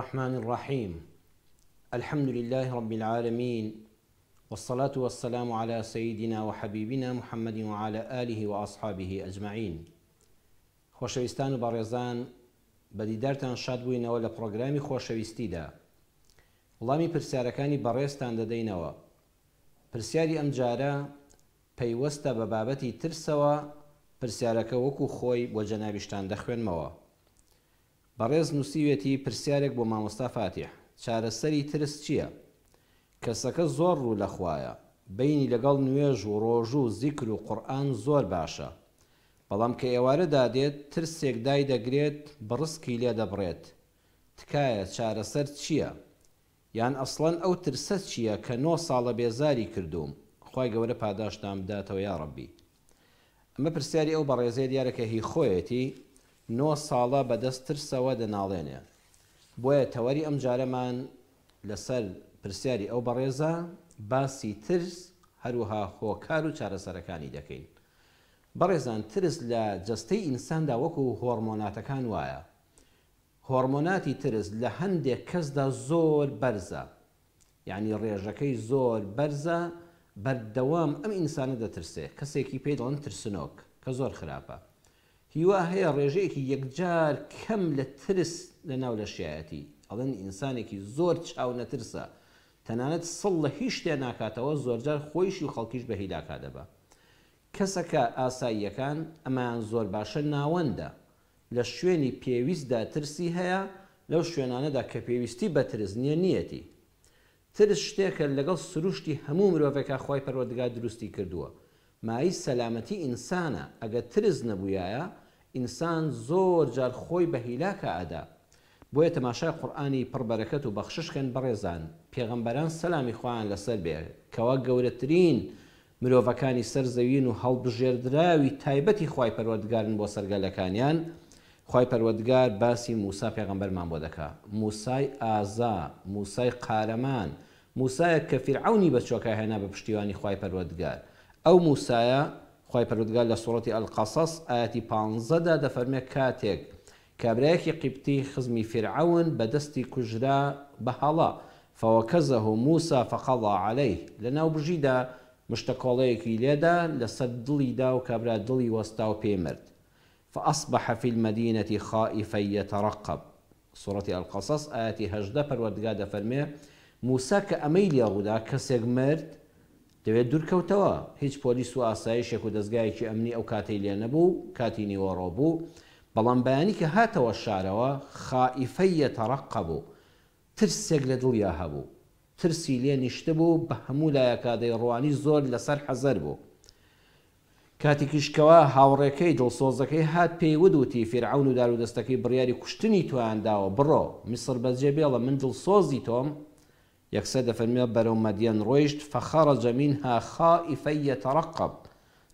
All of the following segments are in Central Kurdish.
الرحمن الرحیم الحمد للە رب العالمین والصلاة والسلام علی سیدنا وحبیبنا محمد وعلی آله وأصحابه اجمعین خۆشەویستان و بەڕێزان بە دیدارتان شاد بووینەوە لە پڕۆگرامی خۆشەویستیدا وڵامی پرسیارەکانی بەڕێزتان دەدەینەوە پرسیاری ئەمجارە پەیوەستە بە بابەتی ترسەوە پرسیارەکە وەکو خۆی بۆ جەنابیشتان دەخوێنمەوە بەڕێز نوسیویەتی پرسیارێک بۆ مامۆستا فاتیح چارەسەری ترس چیە؟ کەسەکە زۆر ڕوو لە خوایە بەینی لەگەڵ نوێژ و ڕۆژوو و زیکر و قورئان زۆر باشە بەڵام کە ئێوارە دادێت ترسێک دایدەگرێت بڕسکی لێ دەبڕێت تکایە چارەسەر چیە؟ یان ئەسڵەن ئەو ترسە چیە کە نۆ ساڵە بێزاری کردووم خوای گەورە پاداشتان بداتەوە یاڕەبی. ئەمە پرسیاری ئەو بەڕێزەیە دیارە کە هی خۆیەتی نۆ ساڵە بەدەست ترسەوە دەناڵێنێ بۆیە تەوەری ئەم جارەمان لەسەر پرسیاری ئەو بەڕێزە باسی ترس هەروەها هۆکار و چارەسەرەکانی دەکەین. بەڕێزان ترس لە جەستەی ئینساندا وەکو هۆڕمۆناتەکان وایە هۆڕمۆناتی ترس لە هەندێک کەسدا زۆر بەرزە یانی ڕێژەکەی زۆر بەرزە بەردەوام ئەم ئینسانە دەترسێ کەسێکی پێی دەڵێن ترسنۆک کە زۆر خراپە هیوا هەیە ڕێژەیەکی یەکجار کەم لە ترس لە ناو لەشیایەتی ئەڵێن ئینسانێکی زۆر چاو نەترسە تەنانەت سڵ لە هیچ شتێ ناکاتەوە زۆرجار خۆیشی و خەڵکیش بە هیلاکا دەبا کەسەکە ئاساییەکان ئەمەیان زۆر باشە ناوەندە لە شوێنی پێویستدا ترسی هەیە، لەو شوێنانەدا کە پێویستی بە ترس نییە نییەتی. ترس شتێکە لەگەڵ سروشتی هەموو مرۆڤێکا خوای پەروەردگار دروستی کردووە. مایەی سەلامەتی ئینسانە، ئەگەر ترس نەبوویایە ئینسان زۆر جار خۆی بە هیلاکا ئەدا. بۆیە تەماشای قورئانی پڕ بەرەکەت و بەخشش کەن بەڕێزان، پێغەمبەران سەلامی خوایان لەسەر بێ کەوا گەورەترین مرۆڤەکانی سەر زەوین و هەڵبژێردراوی تایبەتی خوای پەروەردگارن بۆ سەر گەلەکانیان، خوای پەروەردگار باسی موسا پێغەمبەرمان بۆ دەکا، موسای ئازا، موسای قارەمان، موسایەک کە فیرعەونی بە چۆکا هێنا بە پشتیوانی خوای پەروەردگار، ئەو موسایە خوای پەروەردگار لە سوڕەتی القصص ئایەتی پانزە دا دەفەرمێ کاتێک کابرایەکی قیبتی خزمی فیرعەون بە دەستی کوژرا بە هەڵە، فوکزه موسی فقضی علیه، لە ناوبژیدا مشتەکۆڵەیەکی لێدا لە سەر دڵی دا و کابرا دڵی وەستا و پێی مرد، فاصبح فی المدینە خائفا یترقب، سورەتی القصص ئایەتی 18 پەروەردگار دەفەرموێ، موسا کە ئەمەی لێ ڕوودا کەسێک مرد، لەوێ دوور کەوتەوە. هیچ پۆلیس و ئاسایشێک و دەزگایەکی ئەمنی ئەو کاتەی لێ نەبوو، کاتی نیوەڕۆ بوو، بەڵام بەیانی کە هاتەوە شارەوە، خائیفە یەتەڕەقەب، ترسێک لە دڵیا هەبوو، ترسی لێ نیشتبوو، بە هەموو لایەکا دەیڕوانی زۆر لەسەر حەزەر بوو. کاتێکیش کەوا هاوڕێکەی دڵسۆزەکەی هات پێی وت، وتی، فیرعەون و دارودەستەکەی بڕیاری کوشتنی تۆیان داوە، بڕۆ، میسر بەجێ بێڵە، من دڵسۆزی تۆم، یەکسەر دەفەرموێ بەرەو مەدیەن ڕۆیشت، فخرج منها خائفا یترقب،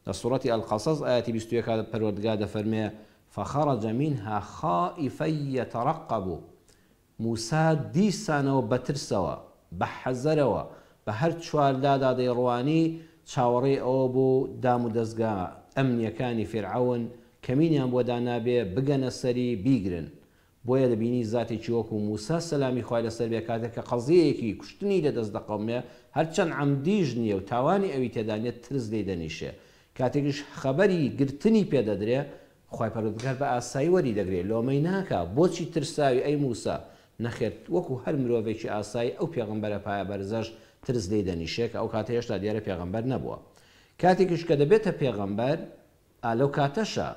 لە سوڕەتی القصص ئایەتی 21 پەروەردگار دەفەرموێ فخرج منها خائفا یترقب، موسا دیسانەوە بە ترسەوە، بە حەزەرەوە، بە هەر چوار لادا دەیڕوانی، چاوەڕێی ئەوە بوو دام و دەزگا ئەمنیەکانی فیرعەون کەمینیان بۆ دانابێ بگەنە سەری بیگرن، بۆیە دەبینی زاتێکی وەکو موسا سەلامی خوای لەسەر بێ کاتێک کە قەزیەیەکی کوشتنی لەدەست دەقەومێ هەرچەند عەمدیش نیە و تاوانی ئەوی تێدا نیە ترس لێی دەنیشێ کاتێکیش خەبەری گرتنی پێ دەدرێ خوای پەروەردگار بە ئاسایی وەری دەگرێ لۆمەی ناکا بۆچی ترساوی ئەی موسا نەخێر وەکو هەر مرۆڤێکی ئاسایی ئەو پێغەمبەرە پایە بەرزەش ترس لێی دەنیشێ کە ئەو کاتە هێشتا دیارە پێغەمبەر نەبووە کاتێکیش کە دەبێتە پێغەمبەر ئا لەو کاتەشا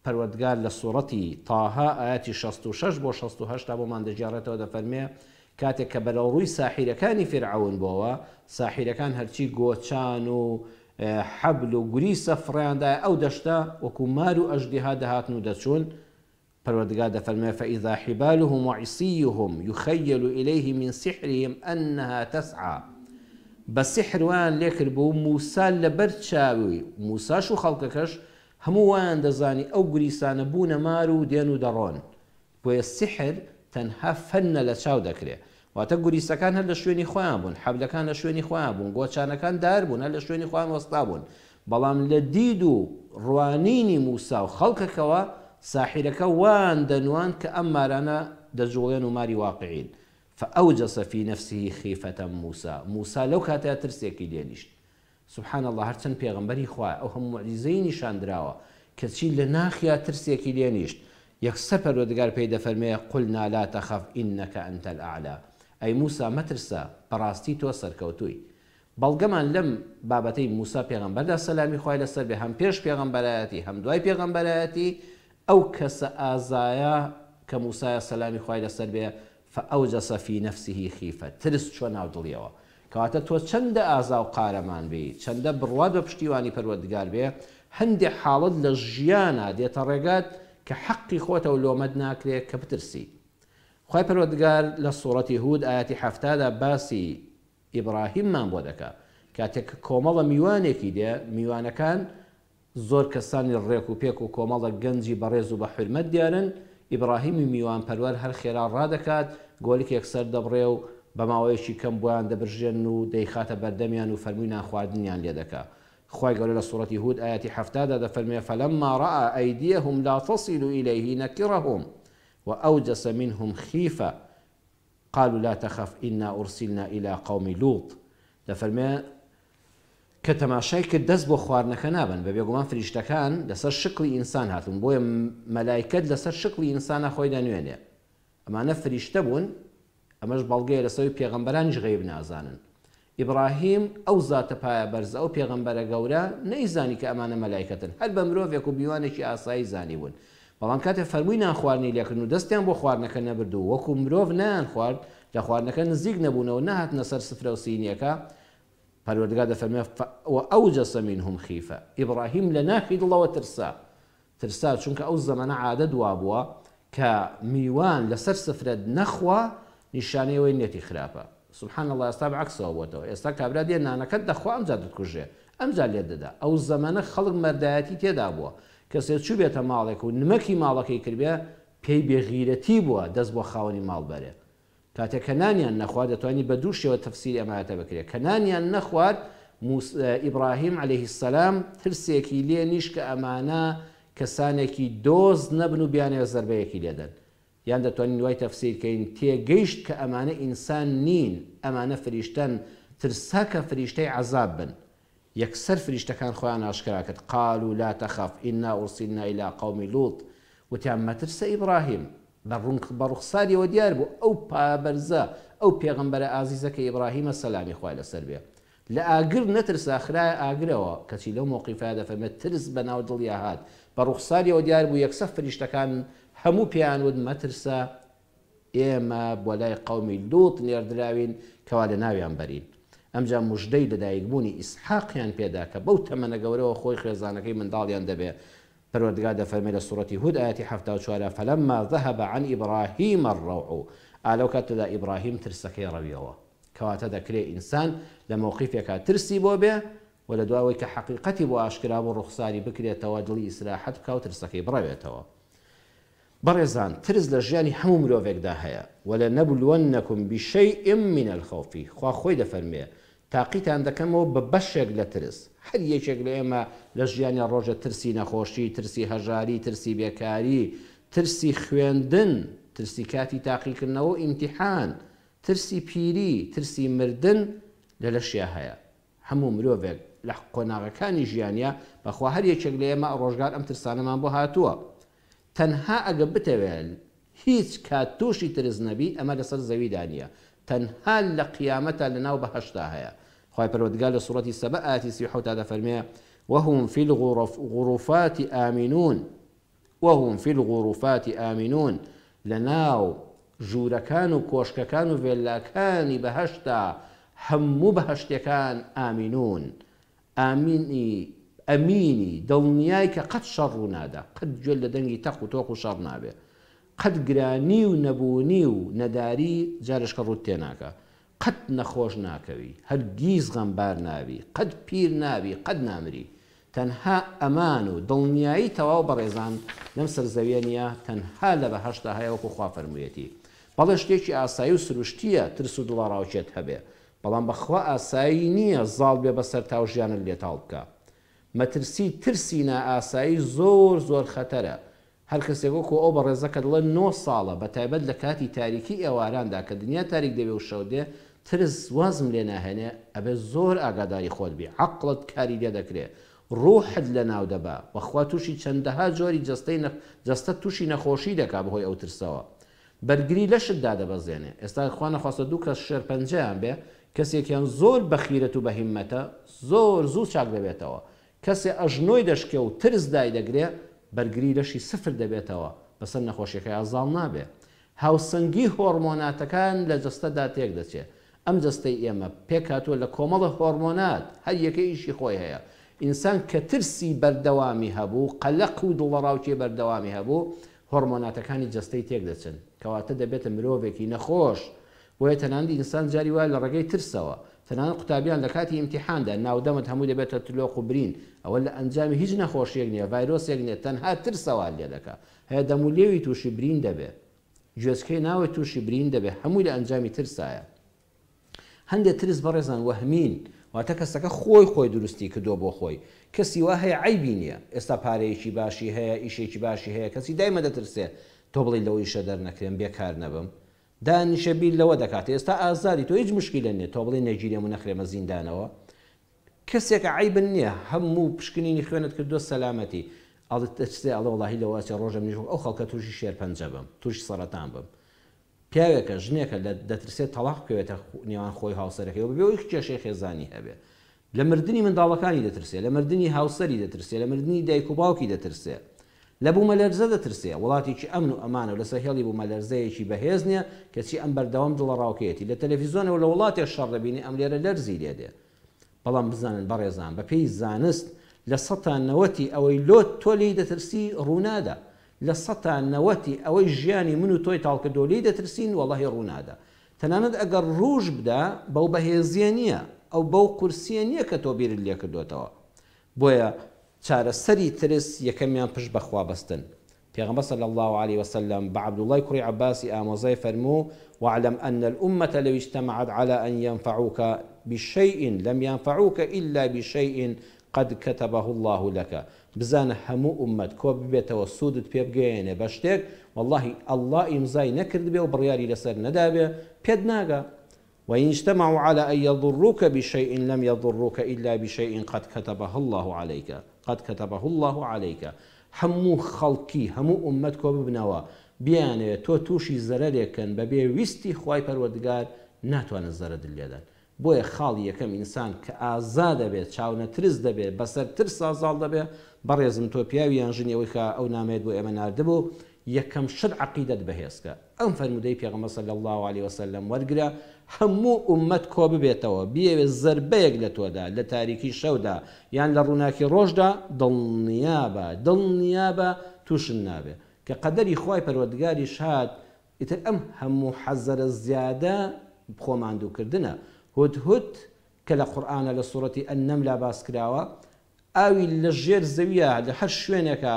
پەروەردگار لە سوڕەتی، طه، ئایەتی 66 بۆ 68 تا بۆمان دەگێڕێتەوە دەفەرموێ، کاتێک کە بەرەوڕووی ساحیرەکانی فیرعەون بۆوە، ساحیرەکان هەرچی گۆچان و حەبل و گوریسە فڕێیان دایە ئەو دەشتە، وەکو مار و ئەژدیها دەهاتن و دەچوون، پەروەردگار دەفەرموێ، فإذا حبالهم وعصیهم یخیل الیه من سحرهم انها تسعی، بە سیحر وایان لێکردبوو، موسا لەبەر چاوی موساش و خەڵکەکەش هەموو وایان دەزانی ئەو گریسانە بوونە مار و دێن و دەڕۆن. بۆیە سیحر تەنها فەنە لە چاو دەکرێ. واتە گوریسەکان هەر لە شوێنی خۆیان بوون، حەبلەکان لە شوێنی خۆیان بوون، گۆچانەکان دار بوون، هەر لە شوێنی خۆیان وەستا بوون. بەڵام لە دید و ڕوانینی موسا و خەڵکەکەوە ساحیرەکە وایان دەنواند کە ئەم مارانە دەجوڵێن و ماری واقعین. فأوجس فی نفسه خیفە موسی، موسی لەو کاتەیا ترسێکی لێ نیشت. سبحان اللە هەرچەند پێغەمبەری خوایە ئەو هەموو موعجیزەی نیشان دراوە کەچی لە ناخیا ترسێکی لێ نیشت. یەکسەر پەروەردگار پێی دەفەرمێ، قلنا لا تخف انک انت الاعلی، ئەی موسی مەترسە بەڕاستی تۆ سەرکەوتووی. بەڵگەمان لەم بابەتەی موسا پێغەمبەردا سەلامی خوای لەسەر بێ هەم پێش پێغەمبەرایەتی هەم دوای پێغەمبەرایەتی ئەو کەسە ئازایە کە موسایە سەلامی خوای لەسەر بێ فأوجس فی نفسه خیفە ترس چوە ناو دڵیەوە کەواتە تۆ چەندە ئازا و قارەمان بی چەندە بڕوات بە پشتیوانی پەروەردگار بێ هەندێ حاڵەت لە ژیانا دێتە ڕێگات کە حەقی خۆتە و لۆمەت ناکرێ کە بترسی خوای پەروەردگار لە سوڕەتی هود ئایەتی حەفتادا باسی ئیبڕاهیممان بۆ دەکا. کاتێک کە کۆمەڵە میوانێکی دێ، میوانەکان زۆر کەسانی ڕێک و پێک و کۆمەڵە گەنجی بەڕێز و بە حورمەت دیارن، ئیبڕاهیمی میوانپەروەر هەر خێرا ڕادەکات، گۆلکێک سەر دەبڕێ و بە ماوەیەکی کەم بۆیان دەبرژێنن و دەیخاتە بەردەمیان و فەرمووی نانخواردنیان لێ دەکا. خوای گەورە لە سوڕەتی هود ئایەتی حەفتادا دەفەرموێ، فلما رأی ایدیهم لا تصل الیه نکرهم وأوجس منهم خیفە، قالوا لا تخف انا ارسلنا الی قوم لوط، دەفەرموێ، کە تەماشای کرد دەست بۆ خواردنەکە نابەن، بە بێگومان فریشتەکان لەسەر شکڵی ئینسان هاتوون، بۆیە مەلایکەت لەسەر شکڵی ئینسانا خۆی دەنوێنێ، ئەمانە فریشتە بوون، ئەمەش بەڵگەیە لەسەر ئەوەی پێغەمبەرانیش غەیب نازانن. ئیبڕاهیم ئەو زاتە پایە بەرزە، ئەو پێغەمبەرە گەورە، نەیزانی کە ئەمانە مەلایکەتن، هەر بە مرۆڤێک و میوانێکی ئاسایی زانیبوون. بەڵام کاتێ فەرمووی نان خواردنی لێکردن و دەستیان بۆ خواردنەکە نەبرد و وەکو مرۆڤ نەیانخوارد، لە خواردنەکە نزیک نەبوونەوە و نەهاتنە سەر سفرە و سینییەکە، پەروەردگار دەفەرموێ، وأوجس منهم خیفە، ئیبڕاهیم لە ناخی دڵەوە ترسا. ترسا چونکە ئەو زەمەنە عادەت وابووە کە میوان لەسەر سفرەت نەخوا نیشانەی ئەوەی نیەتی خراپە سبحان اللە ئێستا بە عەکسەوە بۆتەوە ئێستا کابرا دێ نانەکەت دەخوا ئەمجا دەتکوژێ ئەمجا لێت دەدا ئەو زەمەنە خەڵک مەردایەتی تێدا بووە کەسێ چوبێتە ماڵێک و نمەکی ماڵەکەی کردبێ پێی بێ غیرەتی بووە دەست بۆ خاوەنی ماڵ بەرێ کاتێ کە نانیان نەخوارد دەتوانی بە دوو شێوە تەفسیری ئەم ئایەتە بکرێ کە نانیان نەخوارد موس ئیبراهیم علیه السلام ترسێکی لێ نیشت کە ئەمانە کەسانێکی دۆست نەبن و بیانەوێ زەربەیەکی لێدەن یان دەتوانین وای تەفسیر کەین تێگەیشت کە ئەمانە ئینسان نین ئەمانە فریشتەن ترسا کە فریشتەی عەزاب بن یەکسەر فریشتەکان خۆیان ئاشکرا کرد، قالوا لا تخف انا ارسلنا الی قوم لوط، وتیان مەترسە ئیبڕاهیم، بە بە ڕوخساریەوە دیار بوو ئەو پایەبەرزە، ئەو پێغەمبەرە ئازیزە کە ئیبڕاهیمە سەلامی خوای لەسەر بێ. لە ئاگر نەترسا خرایە ئاگرەوە، کەچی لەو مەوقیفەیا دەفەرمێ ترس بە ناو دڵیا هات، بە ڕوخساریەوە دیار بوو یەکسەر فریشتەکان هەموو پێیان وت مەترسە، ئێمە بۆ لای قەومی لوط نێردراوین کەوا لەناویان بەرین. ئەمجا موژدەی لەدایکبوونی ئیسحاقیان پێدا کە بەو تەمەنە گەورەوە خۆی خێزانەکەی منداڵیان دەبێ، پەروەردگار دەفەرمێ لە سوڕەتی هود ئایەتی 74 فلما ذهب عن ابراهیم الروع ئا لەو کاتەدا ئیبراهیم ترسەکەی ڕەویەوە. کەواتە دەکرێ ئینسان لە مەوقیفێکا ترسی بۆ بێ و لە دوای ئەوەی کە حەقیقەتی بۆ ئاشکرا بوو ڕوخساری بکرێتەوە دڵی ئیسراحەت بکا و ترسەکەی بڕەوێتەوە. بەڕێزان ترس لە ژیانی هەموو مرۆڤێکدا هەیە، ولنبلونکم بشیء من الخوف، خوا خۆی دەفەرموێ، تاقیتان دەکەمەوە بە بەشێک لە ترس، هەر یەکێک لە ئێمە لە ژیانیا ڕۆژێ ترسی نەخۆشی، ترسی هەژاری، ترسی بێکاری، ترسی خوێندن، ترسی کاتی تاقیکردنەوە و ئیمتیحان، ترسی پیری، ترسی مردن لە لەشیا هەیە. هەموو مرۆڤێک لە قۆناغەکانی ژیانیا، بەخوا هەر یەکێک لە ئێمە ڕۆژگار ئەم ترسانەمان بۆ هاتووە. تەنها ئەگە بتەوێ هیچ کات تووشی ترس نەبی ئەمە لەسەر زەویدا نییە تەنها لە قیامەتا لەناو بەهەشتا هەیە. خوای پەروەردگار لە سوڕەتی سەبەء ئایەتی 37 تا دەفەرموێ، وهم فی الغرفات آمنون، وهم فی الغرفات آمنون، لەناو ژوورەکان و کۆشکەکان و ڤێللاکانی بەهەشتا هەموو بەهەشتیەکان آمنون، ئامینی ئەمینی دڵنیای کە قەت شەڕ ڕوو نادا، قەت گوێت لە دەنگی تەق و تۆق و شەڕ نابێ، قەت گرانی و نەبوونی و نەداری جارێشکە ڕووت تێ ناکا، قەت نەخۆش ناکەوی، هەرگیز غەمبار نابی، قەت پیر نابی، قەت نامری. تەنها ئەمان و دڵنیایی تەواو بەڕێزان لەم سەر زەویە نیە، تەنها لە بەهەشتا هەیە وەکو خوا فەرموویەتی. بەڵێ شتێکی ئاسایی و سروشتیە ترس و دڵەڕاوکێت هەبێ، بەڵام بەخوا ئاسایی نییە زاڵ بێ بەسەرتا و ژیانت لێ تاڵ بکا. مەترسی ترسی نائاسایی زۆر زۆر خەتەرە. هەر کەسێک وەکو ئەو بەڕێزە کە دەڵێ نۆ ساڵە بە تایبەت لە کاتی تاریکی ئێواراندا کە دنیا تاریک دەبێ و شەو دێ ترس وازم لێ ناهێنێ ئەبێ زۆر ئاگاداری خۆت بی عەقڵت کاری لێ دەکرێ ڕوحت لە ناو دەبا بەخوا توشی چەندەها جۆری جەستەی جەستەت توشی نەخۆشی دەکا بەهۆی ئەو ترسەوە بەرگری لەشت دادەبەزێنێ ئێستا خوا نەخواستە دوو کەس شێرپەنجەیان بێ کەسێکیان زۆر بەخیرەت و بەهیممەتە زۆر زوو چاک دەبێتەوە کەسێ ئەژنۆی دەشکێ و ترس دایدەگرێ، بەرگری لەشی سفر دەبێتەوە، بەسەر نەخۆشیەکەیا زاڵ نابێ. هاوسەنگی هۆڕمۆناتەکان لە جەستەدا تێکدەچێ. ئەم جەستەی ئێمە پێکهاتووە لە کۆمەڵە هۆڕمۆنات، هەر یەکەی ئیشی خۆی هەیە. ئینسان کە ترسی بەردەوامی هەبوو، قەلەق و دڵەڕاوکێ بەردەوامی هەبوو، هۆڕمۆناتەکانی جەستەی تێکدەچن. کەواتە دەبێتە مرۆڤێکی نەخۆش. بۆیە تەنانەت ئینسان جاری وایە لە ڕێگەی ترسەوە، تەنانەت قوتابیان لە کاتی ئیمتیحاندا ناودەمت هەمووی دەبێتە تلۆق و برین، ئەوە لە ئەنجامی هیچ نەخۆشیەک نیە، ڤایرۆسێک نیە، تەنها ترسە وات لێدەکا. هەیە دەم و لێوی توشی برین دەبێ، گوێچکەی ناوەی توشی برین دەبێ، هەمووی لە ئەنجامی ترسایە. هەندێ ترس بەڕێزان وەهمین، واتە کەسەکە خۆی خۆی دروستی کردووە بۆ خۆی، کەسی وا هەیە عەیبی نیە، ئێستا پارەیەکی باشی هەیە، ئیشێکی باشی هەیە، کەچی دایمە دەترسێ تۆ بڵێی لەو ئیشە دەرنەکرێم، بێکار نەبم، دانیشە بیر لەوە دەکاتە ئێستا ئازادی تۆ هیچ مشکیلە نیە تۆ بڵێی نەگیرێم و نەخرێمە زیندانەوە کەسێکە عەیبن نیە هەموو پشکنینی خوێنت کردووە سەلامەتی ئەڵێ دەچێ ئەڵێ وەڵاهی لەوە ئەچێ ڕۆژێ منیش وەک ئەو خەڵکە تووشی شێرپەنجە بم تووشی سەرەتان بم پیاوێکە ژنێکە لە دەترسێت تەڵاق بکەوێتە نێوان خۆی هاوسەرەکەی و بەبێ ئەوەی کێشەی خێزانی هەبێ لە مردنی منداڵەکانی دەترسێ، لە مردنی هاوسەری دەترسێ، لە مردنی دایک و باوکی دەترسێ، لە بوومەلەرزە دەترسێ، وڵاتێکی ئەمن و ئەمانە و لەسەر هێڵی بوومەلەرزەیەکی بەهێز نیە، کەچی ئەم بەردەوام دڵەڕاوکێیەتی، لە تەلەفیزۆنەوە لە وڵاتێک شەڕ دەبینێ ئەم لێرە لەرزی لێ دێ. بەڵام بزانن بەڕێزان بە پێی زانست لە سەتا نەوەتی ئەوەی لۆت تۆ لێی دەترسی ڕوونادا، لە سەتا نەوەتی ئەوەی ژیانی من و تۆی تاڵکردووە لێی دەترسین وەڵاهی ڕوونادا. تەنانەت ئەگەر ڕووش بدا بەو بەهێزییە نییە، ئەو بەو قورسییە نییە کە تۆ بیرت لێکردۆتەوە. بۆیە چارەسەری ترس یەکەمیان پشت بە خوا بەستن. پێغەمبەر صلی اللە علیە وسلم بە عەبدوڵڵای کوڕی عەباسی ئامۆزای فەرموو، واعلم ان الامة لو اجتمعت علی ان ینفعوک بشیء لم ینفعوک الا بشیء قد کتبه اللە لک، بزانە هەموو ئوممەت کۆ ببێتەوە سوودت پێ بگەیەنێ بە شتێک وەڵاهی اللە ئیمزای نەکردبێ و بڕیاری لەسەر نەدابێ پێت ناگا وان اجتمعوا علی ان یضروک بشیء لم یضروک الا بشیء قد کتبه اللە علیک قد کتبه اللە علیک هەموو خەڵکی هەموو ئوممەت کۆ ببنەوە بیانەوێ تۆ تووشی زەرەرێک کەن بەبێ ویستی خوای پەروەردگار ناتوانن زەرەرت لێدەن بۆیە خاڵی یەکەم ئینسان کە ئازا دەبێت چاونەترس دەبێت بەسەر ترسا زاڵ دەبێت، بەڕێزم تۆ پیاوی یان ژنی ئەوەی کە ئەو نامەیەت بۆ ئێمە ناردبوو یەکەم شت عەقیدەت بەهێز کە ئەم فەرموودەی پێغەمبەر صلی اللە علیە وسلم وەرگرە هەموو ئوممەت کۆببێتەوە بیەوێت زەربەیەک لە تۆدا لە تاریکی شەودا یان لە ڕووناکی ڕۆژدا دڵنیابە دڵنیابە تووشت نابێ کە قەدەری خوای پەروەردگاریش هات ئیتر ئەم هەموو حەزەرە زیادە خۆ ماندوو کردنە. هودهود کە لە قورئانا لە سوڕەتی النمل باس کراوە ئاوی لە ژێر زەویا لە هەر شوێنێکا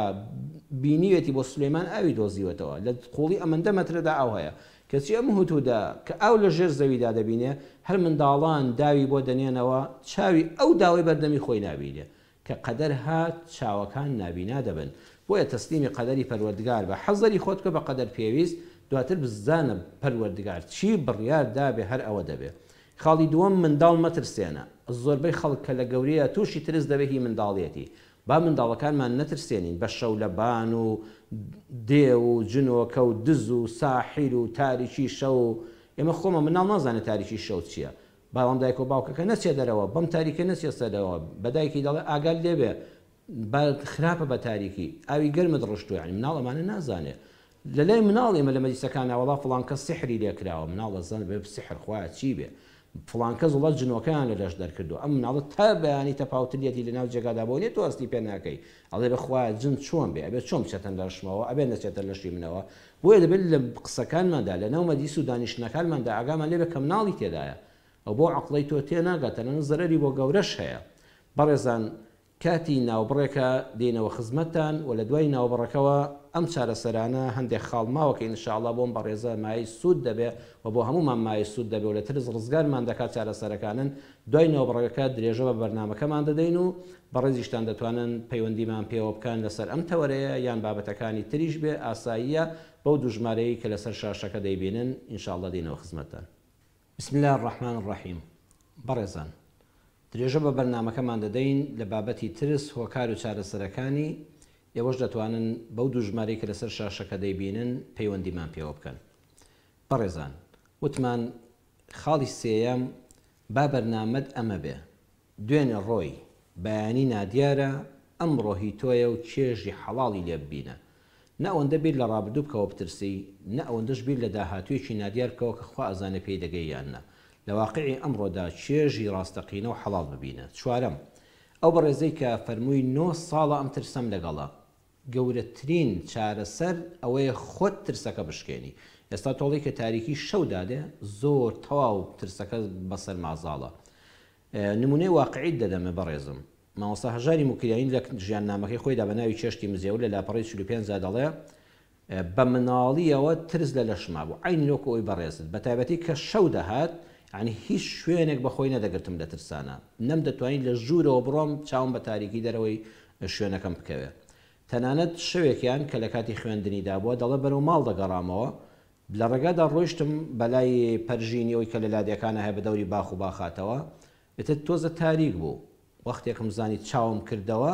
بینیوێتی بۆ سولەیمان ئاوی دۆزیوەتەوە لە قوڵی ئەمەندە مەترەدا ئاو هەیە کەچی ئەم هودهودە کە ئاو لە ژێر زەویدا دەبینێ هەر منداڵان داوی بۆ دەنێنەوە چاوی ئەو داوەی بەردەمی خۆی نابینێ کە قەدەر هات چاوەکان نابینا دەبن بۆیە تەسلیمی قەدەری پەروەردگار بە حەزەری خۆت بکە بە قەدەر پێویست دواتر بزانە پەروەردگار چی بڕیار دابێ هەر ئەوە دەبێ خاڵی دووەم منداڵ مەترسێنە زۆربەی خەڵک کە لە گەورەیە توشی ترس دەبێ هی منداڵیەتی با منداڵەکانمان نەترسێنین بە شەولەبان و دێو و جنۆکە و دز و ساحیر و تاریکی شەو ئێمە خۆمان منداڵ نازانێ تاریکی شەو چیە بەڵام دایک و باوکەکە نەچێ دەرەوە بەم تاریکە نەچێ سەرەوە بە دایکی دەڵێ ئاگات لێبێ با خراپە بە تاریکی ئاوی گەرمت ڕشتووە یانی مناڵ ئەمانە نازانێ لە لای مناڵ ئێمە لە مەجلیسەکانا وەڵا فڵان کەس سحری لێ کراوە مناڵ ئەزانێ بێ سحر خوایە چی بێ فڵان کەس وەڵا جنۆکەیان لە لەش دەرکردووە ئەم مناڵە تا بەیانی تەپاوتریەتی لە ناو جێگادا بۆ نیە تۆ هەستی پێ ناکەی ئەڵێ بە خوایە جن چۆن بێ ئەبێ چۆن بچێتە لەشمەوە ئەبێ نەچێتە لەشی منەوە بۆیە دەبێت لە قسەکانماندا، لە ناو مەجلیس و دانیشتنەکانماندا ئاگامان لێ بێت کە مناڵی تێدایە. ئەو بەو عەقڵەی تۆ تێناگات، تەنانەت زەرەری بۆ گەورەش هەیە. بەڕێزان. کاتی ناوبڕێکە دێینەوە خزمەتتان و لە دوای ناوبڕەکەوە ئەم چارەسەرانە هەندێک خاڵ ماوە کە ان شاء اللە بۆم بەڕێزە مایەی سوود دەبێ و بۆ هەموومان مایەی سوود دەبێ و لە ترس ڕزگارمان دەکات چارەسەرەکانن دوای ناوبڕەکە درێژە بە بەرنامەکەمان دەدەین و بەڕێزیشتان دەتوانن پەیوەندیمان پێوە بکەن لەسەر ئەم تەوەرەیە یان بابەتەکانی تریش بێ ئاساییە بەو دوو ژمارەیەی کە لەسەر شاشەکە دەیبینن ان شاء اللە دێینەوە خزمەتتان. بسم اللە الرحمن الرحیم بەڕێزان درێژە بە بەرنامەکەمان دەدەین لە بابەتی ترس هۆکار و چارەسەرەکانی، ئێوەش دەتوانن بەو دوو ژمارەی کە لەسەر شاشەکە دەیبینن پەیوەندیمان پێوە بکەن. بەڕێزان وتمان خاڵی سێیەم با بەرنامەت ئەمە بێ، دوێنێ ڕۆی، بەیانی نادیارە، ئەمڕۆ هی تۆیە و چێژی حەڵاڵی لێ ببینە. نە ئەوەندە بیر لە ڕابردوو بکەوە بترسی، نە ئەوەندەش بیر لە داهاتوویەکی نادیار بکەوە کە خوا ئەزانێ پێی دەگەی یان نا. لە واقیعی ئەمڕۆدا چێژی ڕاستەقینە و حەڵاڵ ببینە. چوارەم، ئەو بەڕێزەی کە فەرمووی نۆ ساڵە ئەم ترسەم لەگەڵە، گەورەترین چارەسەر ئەوەیە خۆت ترسەکە بشکێنی. ئێستا تۆڵەی کە تاریکی شەو دادێ زۆر تەواو ترسەکە بەسەرما زاڵە. نمونەی واقعیت دەدەمێ بەڕێزم. مامۆستا هەژاری موکریانی لە ژیاننامەکەی خۆیدا بە ناوی چێشتی مزێو لە لاپەڕەی 45 دا دەڵێ، بە مناڵییەوە ترس لە لەشما بوو، عەینی وەکو ئەوی بەڕێزت، بە تایبەتی کە شەو دەهات، یانی هیچ شوێنێک بە خۆی نەدەگرتم لە ترسانا، نەمدەتوانی لە ژوورەوە بڕۆم چاوم بە تاریکی دەرەوەی شوێنەکەم بکەوێ. تەنانەت شەوێکیان کە لە کاتی خوێندنیدا بووە، دەڵێ بەرەو ماڵ دەگەڕامەوە، لە ڕێگادا ڕۆیشتم بە لای پەرژینی ئەوی کە لە لادێکانا هەیە بە دەوری باخ و باخاتەوە، ئیتر تۆزە تاریک بوو، وەختێکم زانی چاوم کردەوە،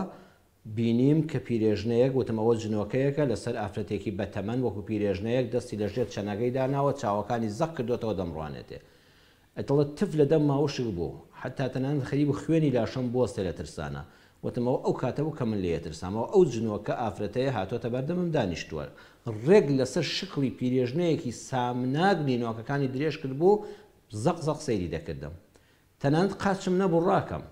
بینیم کە پیرێژنەیەک، وتم ئەوە جنۆکەیەکە، لەسەر ئافرەتێکی بەتەمەن وەکو پیرێژنەیەک دەستی لە ژێر چەناگەی داناوە، چاوەکانی زەق کردۆتەوە دەمڕوانێتێ. دڵت تف لە دەمما وشک بوو، حەتا تەنانەت خەریک بوو خوێنی لاشەم بوەستێ لە ترسانا. وتم ئەوە ئەو کاتە بوو کە من لێ ترسام، ئەوە ئەو جنۆکە ئافرەتەیە هاتۆتە بەردەمم دانیشتووە، ڕێک لەسەر شکڵی پیرێژنەیەکی سامناک نینۆکەکانی درێژ کردبوو، زەق زەق سەیری دەکردم. تەنانەت قاچم نەبوو ڕاکەم.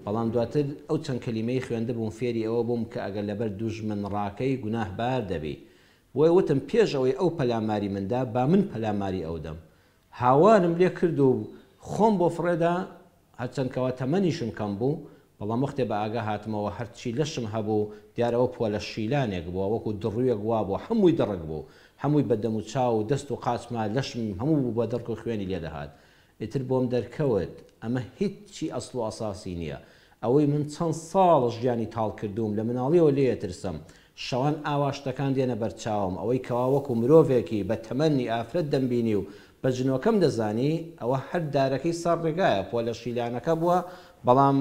بەڵام دواتر ئەو چەند کەلیمەی خوێندبووم فێری ئەوە بووم کە ئەگەر لەبەر دوژمن ڕاکەی گوناه بار دەبی. بۆیە وتم پێش ئەوەی ئەو پەلاماری من دا با من پەلاماری ئەو دەم. هاوارم لێ کرد و خۆم بۆ فڕێدا، هەرچەند کەوا تەمەنیشم کەم بوو، بەڵام وەختێ بە ئاگا هاتمەوە هەرچی لەشم هەبوو دیارە ئەوە پۆلە شیلانێک بووە وەکوو دڕوویەک وابوو هەمووی دڕک بوو، هەمووی بە دەم و چاو و دەست و قاچما لەشم هەموو بوو بە دڕک و خوێنی لێ دەهات. ئیتر بۆم دەرکەوت ئەمە هیچی ئەسڵ و ئەساسی نییە. ئەوەی من چەند ساڵە ژیانی تاڵ کردووم، لە مناڵیەوە لێ ئەترسم، شەوان ئاوا شتەکان دێنە بەرچاوم، ئەوەی کەوا وەکو مرۆڤێکی بە تەمەنی ئافرەت دەمبینی و بە جنۆکەم دەزانی، ئەوە هەر دارەکەی سەر ڕێگایە، پۆلە شیلانەکە بووە، بەڵام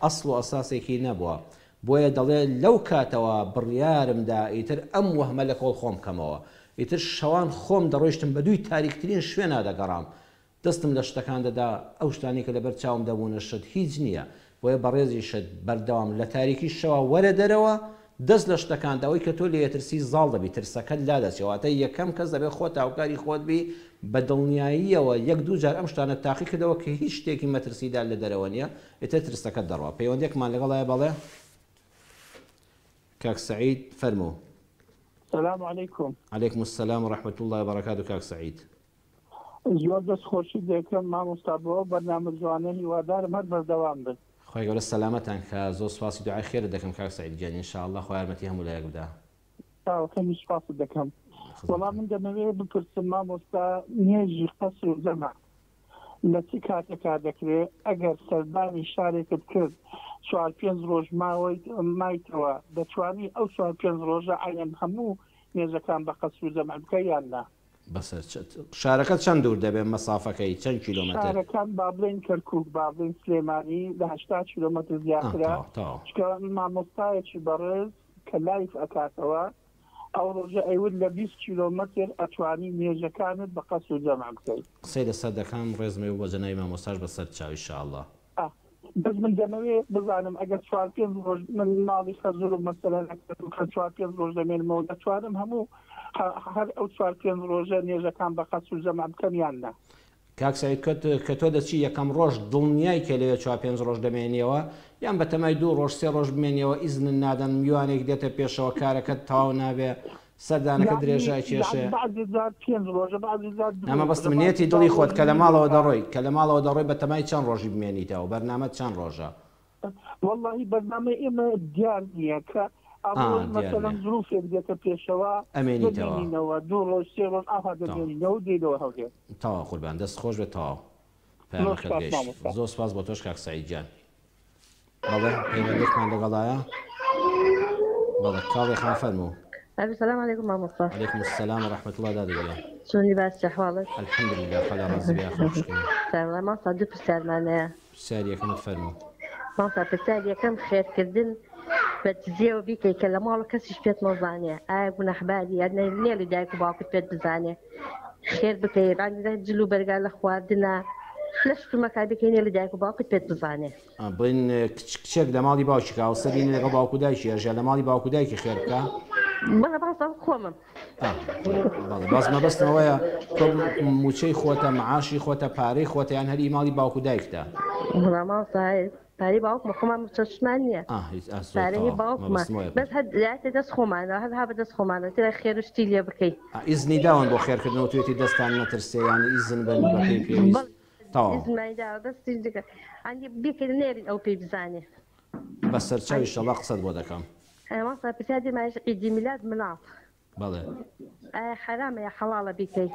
ئەسڵ و ئەساسێکی نەبووە. بۆیە دەڵێ لەو کاتەوە بڕیارم دا ئیتر ئەم وەهمە لە کۆڵ خۆم بکەمەوە. ئیتر شەوان خۆم دەڕۆیشتم بە دووی تاریکترین شوێنا دەگەڕام، دەستم لە شتەکان دەدا، ئەو شتانەی کە لەبەر چاوم دەبوونە شت هیچ نییە، بۆیە بەڕێزیشت بەردەوام لە تاریکی شەوا وەرە دەرەوە، دەست لە شتەکان دە، ئەوەی کە تۆ لێی ئەترسی زاڵ دەبی، ترسەکەت لادەچێ، واتە یەکەم کەس دەبێ خۆت هاوکاری خۆت بی، بە دڵنیاییەوە یەک دوو جار ئەم شتانەت تاقی کردەوە کە هیچ شتێکی مەترسیدار لە دەرەوە نییە، ئیتر ترسەکەت دەڕوا. پەیوەندیەکمان لەگەڵایە بەڵێ کاک سەعید فەرموو. سلام علیکم. علیکم السلام و رحمة اللە و بەرەکاتو کاک سەعید. زۆر دەست خۆشیت دەکەم مامۆستا بۆ ئەو بەرنامە جوانە هیوادارم هەر بەردەوام بن. خوای گەورە سەلامەتان کا زۆر سوپاسی دوعای خێرت دەکەم کاک سەعید گیان ان شاء اللە خوا یارمەتی هەموو لایەک بدا. چاوەکەمی سوپاست دەکەم. وەڵا من دەمەوێ بپرسم مامۆستا نوێژی قەسر و جەمع لە چ کاتێکا دەکرێ ئەگەر سەردانی شارێکت کرد چوار پێنج ڕۆژ ماوەیت مایتەوە دەتوانی ئەو چوار پێنج ڕۆژە عەینەن هەموو نوێژەکان بە قەسر و جەمع بکەی یان نا؟ بەسەر چ شارەکە چەند دوور دەبێ مەسافەکەی چەند کیلۆمەتر؟ شارەکان با بڵێین کەرکوک با بڵێین سلێمانی لە 80 کیلۆمەتر زیاترە تەواو تەواو. چونکە مامۆستایەکی بەڕێز کە live ئەکاتەوە ئەو ڕۆژە ئەیوت لە 20 کیلۆمەتر ئەتوانی نوێژەکانت بە قەسر و جەمع بکەی. قسەی لەسەر دەکەم ڕێزم ئەوە بۆ جەنابی مامۆستاش بەسەر چاو ئیشاڵڵا. بەس من دەمەوێ بزانم ئەگەر چوار پێنج ڕۆژ من ماڵی خەزورم مەسەلەن ئەگەر چوار پێنج ڕۆژ دەمێنمەوە دەتوانم هەموو هەر ئەو چوار پێنج ڕۆژە نوێژەکان بە قەسر و جەمع بکەم یان نا؟ کاک سەعید کە تۆ دەچی یەکەم ڕۆژ دڵنیای کە لەوێ چوار پێنج ڕۆژ دەمێنیەوە یان بەتەمای دوو ڕۆژ سێ ڕۆژ بمێنیەوە ئیزنت نادەن میوانێک دێتە پێشەوە کارەکەت تەواو نابێ سەردانەکە درێژە ئەکێشێ. بەعزێ جار پێنج ڕۆژە بەعزێ جار دوو نا مەبەستم نێتی دڵی خۆت کە لە ماڵەوە دەڕۆی کە لە ماڵەوە دەڕۆی بەتەمای چەند ڕۆژی بمێنیتەوە بەرنامەت چەند ڕۆژە؟ وەڵاهی بەرنامەی ئێمە دیار نییە کە ئەڕۆین مەسەلەن زروفێک دێتە پێشەوە دەمێنینەوە دوو ڕۆژ سێ ڕۆژ ئاوا دەمێنینەوە و دێینەوە هەولێر. تەواو قوربان دەست خۆش بێت تەواو پەیامەکەت گەیشت زۆر سپاس بۆ تۆش کاک سەعید گیان. بەڵێ پەیوەندێکمان لەگەڵایە بەڵێ کاڵێ خان فەرموو. ئەلو سلام علیکم مامۆستا. علیکم السلام و رحمة الله دادە گیان. چۆنی باشی حواڵت؟ الحمدلله خوا لە ڕازی بێ یاخوا خوشکی من. سەر مامۆستا دوو پرسیارمان هەیە. پرسیاری یەکەمت فەرموو. مامۆستا پرسیاری یەکەم خێرکردن بە دزیەوە بیکەی کە لە ماڵ و کەسیش پێت نەزانێ ئایا گوناحباری یان نێڵی دایک و باوکت پێت بزانێ خێر بکەی جل و بەرگا لە خواردنە لە شتومەکە بکەی نێڵی دایک و باوکت پێت بزانێ. بڵێن کچ کچێک لە ماڵی باوکی کە هاوسەری نیە لەگەڵ باوک و دایکی ئەژیا لە ماڵی باوک و دایکی خێر بکا؟ بەڵێ مامۆستا من خۆمم. بەڵێ بەس مەبەستم ئەوەیە تۆ موچەی خۆتە معاشی خۆتە پارەی خۆتە یان هەر ئی ماڵی باوک و دایکتە؟ وەڵا مامۆستا پارەی باوکمە خۆمان موچەشمان نییە پارەی باوکمە بەس هەر دایتە دەست خۆمانەوە هەر ها بە دەست خۆمانەوە تێ خێر و شتی لێ بکەی. ئیزنی داون بۆ خێرکردن وتوێتی دەستان نەترسێ یان ئیزن بن بەپێی پێویست تەواو. ئیزنمانی داوە بەس ئەنی بیکەین نێرین ئەو پێی بزانێ. بەسەرچاو ئیشەڵا قسەت بۆ دەکەم. مامۆستا پرسیار دێمایش عیدی میلاد مناڵ بەڵێ. ئایا حەرامە یا حەڵاڵە بیکەی؟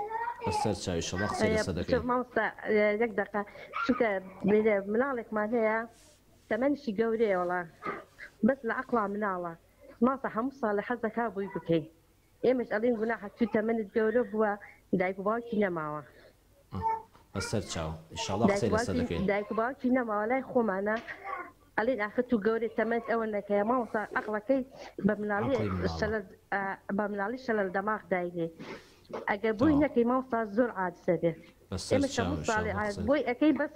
بەسەر چاوی شەڵا قسەی لەسەر دەکەین. مامۆستا یەک دەقە چونکە مناڵێکمان هەیە تەمەنیشی گەورەیە وەڵا بەس لە عەقڵا مناڵە مامۆستا هەموو ساڵێ حەز دەکا بۆی بکەی ئێمەش ئەڵێین گوناحە تو تەمەنت گەورە بووە دایک و باوکی نەماوە. بەسەر چاو ئیشاڵا قسەی لەسەر دەکەین. دایک و باوکی نەماوە لای خۆمانە ئەلێن ئاخر تو گەورەی تەمەنت ئەوە نەکەیە مامۆستا عەقڵەکەی بە مناڵی شەلەل بە مناڵی شەلەل دەماغ داینێ ئەگەر بۆی نەکەی مامۆستا زۆر عاجز ئەبێ ئێمە هەموو ساڵێ بۆی ئەکەی بەس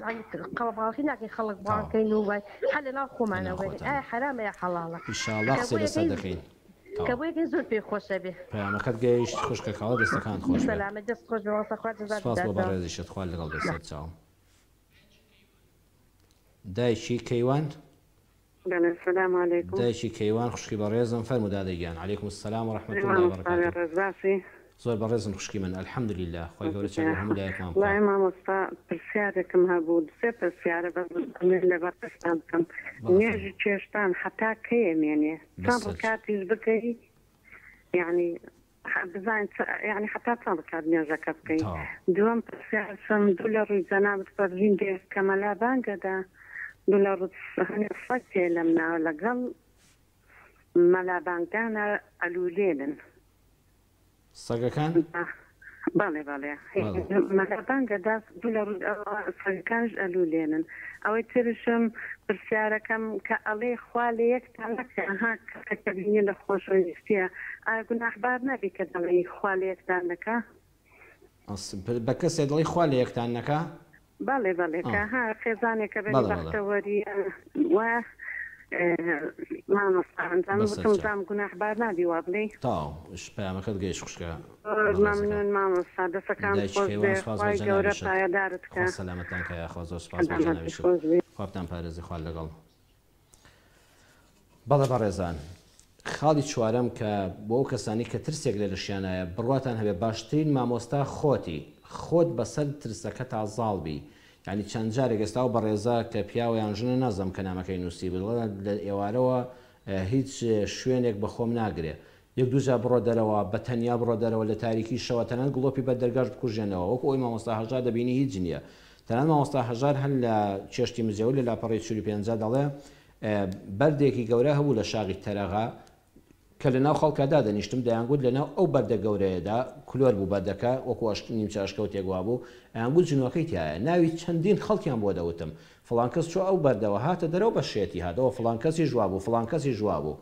قەڵەباڵخی ناکەین خەڵک بانکەین و وای هەر لەناو خۆمانە وەرین ئایا حەرامە یا حەڵاڵە ئیشاڵا قسەی لەسەر دەکەین. کە بۆ یەکەی زۆر پێی خۆشە بێ. پەیامەکەت گەیشت خوشکە کاڵە دەستەکانت خۆش بێ. سەلامەت دەست خۆش بێ مامۆستا خوا جەزات سپاس بۆ بداتەوە. بەڕێزیشت خوا لەگەڵ بێ سەر چاوم. دایکی کەیوان. بەڵێ سلام علیکم. دایکی کەیوان خوشکی بەڕێزم فەرموو دادە گیان علیکم السلام و رحمە اللە و مامۆستا بەرکاته. ڕێز باسی. زۆر بەڕێزن خوشکی من الحمدللە خوای گەورە چاک بۆ هەموو لایەکمان بکا. وەڵایی مامۆستا پرسیارێکم هەبوو دوو سێ پرسیارە بەس دەمەوێت لەبەر قسان بکەم بەڵێ نوێژی فەرموو. چێشتان هەتا کەی ئەمێنێ چەند بەسەر چ. ڕکاتیش بکەی یانی بزانین یانی هەتا چەند ڕکات نوێژەکە بکەی تەواو. دووەم پرسیارشم دوو لە ڕووی جەنابت پەرژین دێ کە مەلا بانگەدا دوو لە ڕووت هەنێ سەگ تێ لەم ناوە لەگەڵ مەلا بانگدانە ئەلوولێنن. سەگەکان؟ بەڵێ بەڵێ بەڵێ. مەلا بانگە داس دوو لە ڕووی ئەوە سەگەکانیش ئەلوولێنن ئەوەی ترشم پرسیارەکەم کە ئەڵێ خوا لە یەکتان نەکا ها کەسێک کە بینی لە خۆشەویستیە ئایا گوناحبار نابی کە دەڵێی خوا لە یەکتان نەکا؟ بە کەسێ دەڵێی خوا لە یەکتان نەکا؟ بەڵێ بەڵێ کە ها خێزانێکە بەنی بەڵێ بەڵێ. بەختەوەریە و مامۆستا ئەنجام بەسەر وتم چاو. زام گوناحبار نابی وا بڵێی؟ تەواو پەیامەکەت گەیشت خوشکە زۆر بەڕێزەکەم. مەمنون مامۆستا دەسەکانت دایکی خۆش کەیوان بێ سوپاس بۆ خوای گەورە جەنابیشت پایەدارت خوا کا. سەلامەتتان کا یاخوا زۆر سوپاس بۆ سەلامەتت جەنابیشت خۆش بێ. خوا بتان پارێزێ خوا لەگەڵ. بەڵێ بەڕێزان خاڵی چوارەم کە بۆ ئەو کەسانەی کە ترسێک لە لەشیانایە بڕواتان هەبێ باشترین مامۆستا خۆتی خۆت بەسەر ترسەکەتا زاڵ بی یانی چەند جارێک ئێستا ئەو بەڕێزە کە پیاوە یان ژنە نازانم کە نامەکەی نووسیبوو دەڵێ لە ئێوارەوە هیچ شوێنێک بە خۆم ناگرێ یەک دوو جار بڕۆ دەرەوە بە تەنیا بڕۆ دەرەوە لە تاریکی شەوە تەنانەت گڵۆپی بەر دەرگاش بکوژێنەوە وەکو ئەوەی مامۆستا هەژار دەبینی هیچ نییە تەنانەت مامۆستا هەژار هەر لە چێشتی مجێور لە لاپەڕەی 45 دەڵێ بەردێکی گەورە هەبوو لە شاغی تەرەغا کە لە ناو خەڵکا دادەنیشتم دەیانگوت لە ناو ئەو بەردە گەورەیەدا کلۆر بوو بەردەکە وەکو ئەشک نیمچە ئەشکەوتێک وابوو ئەیانگوت جنۆکەی تیایە ناوی چەندین خەڵکیان بۆ دەوتم فڵان کەس چوە ئەو بەردەوە هاتە دەرەوە بە شێتی هاتەوە فڵان کەسیش وابوو فڵان کەسیش وابوو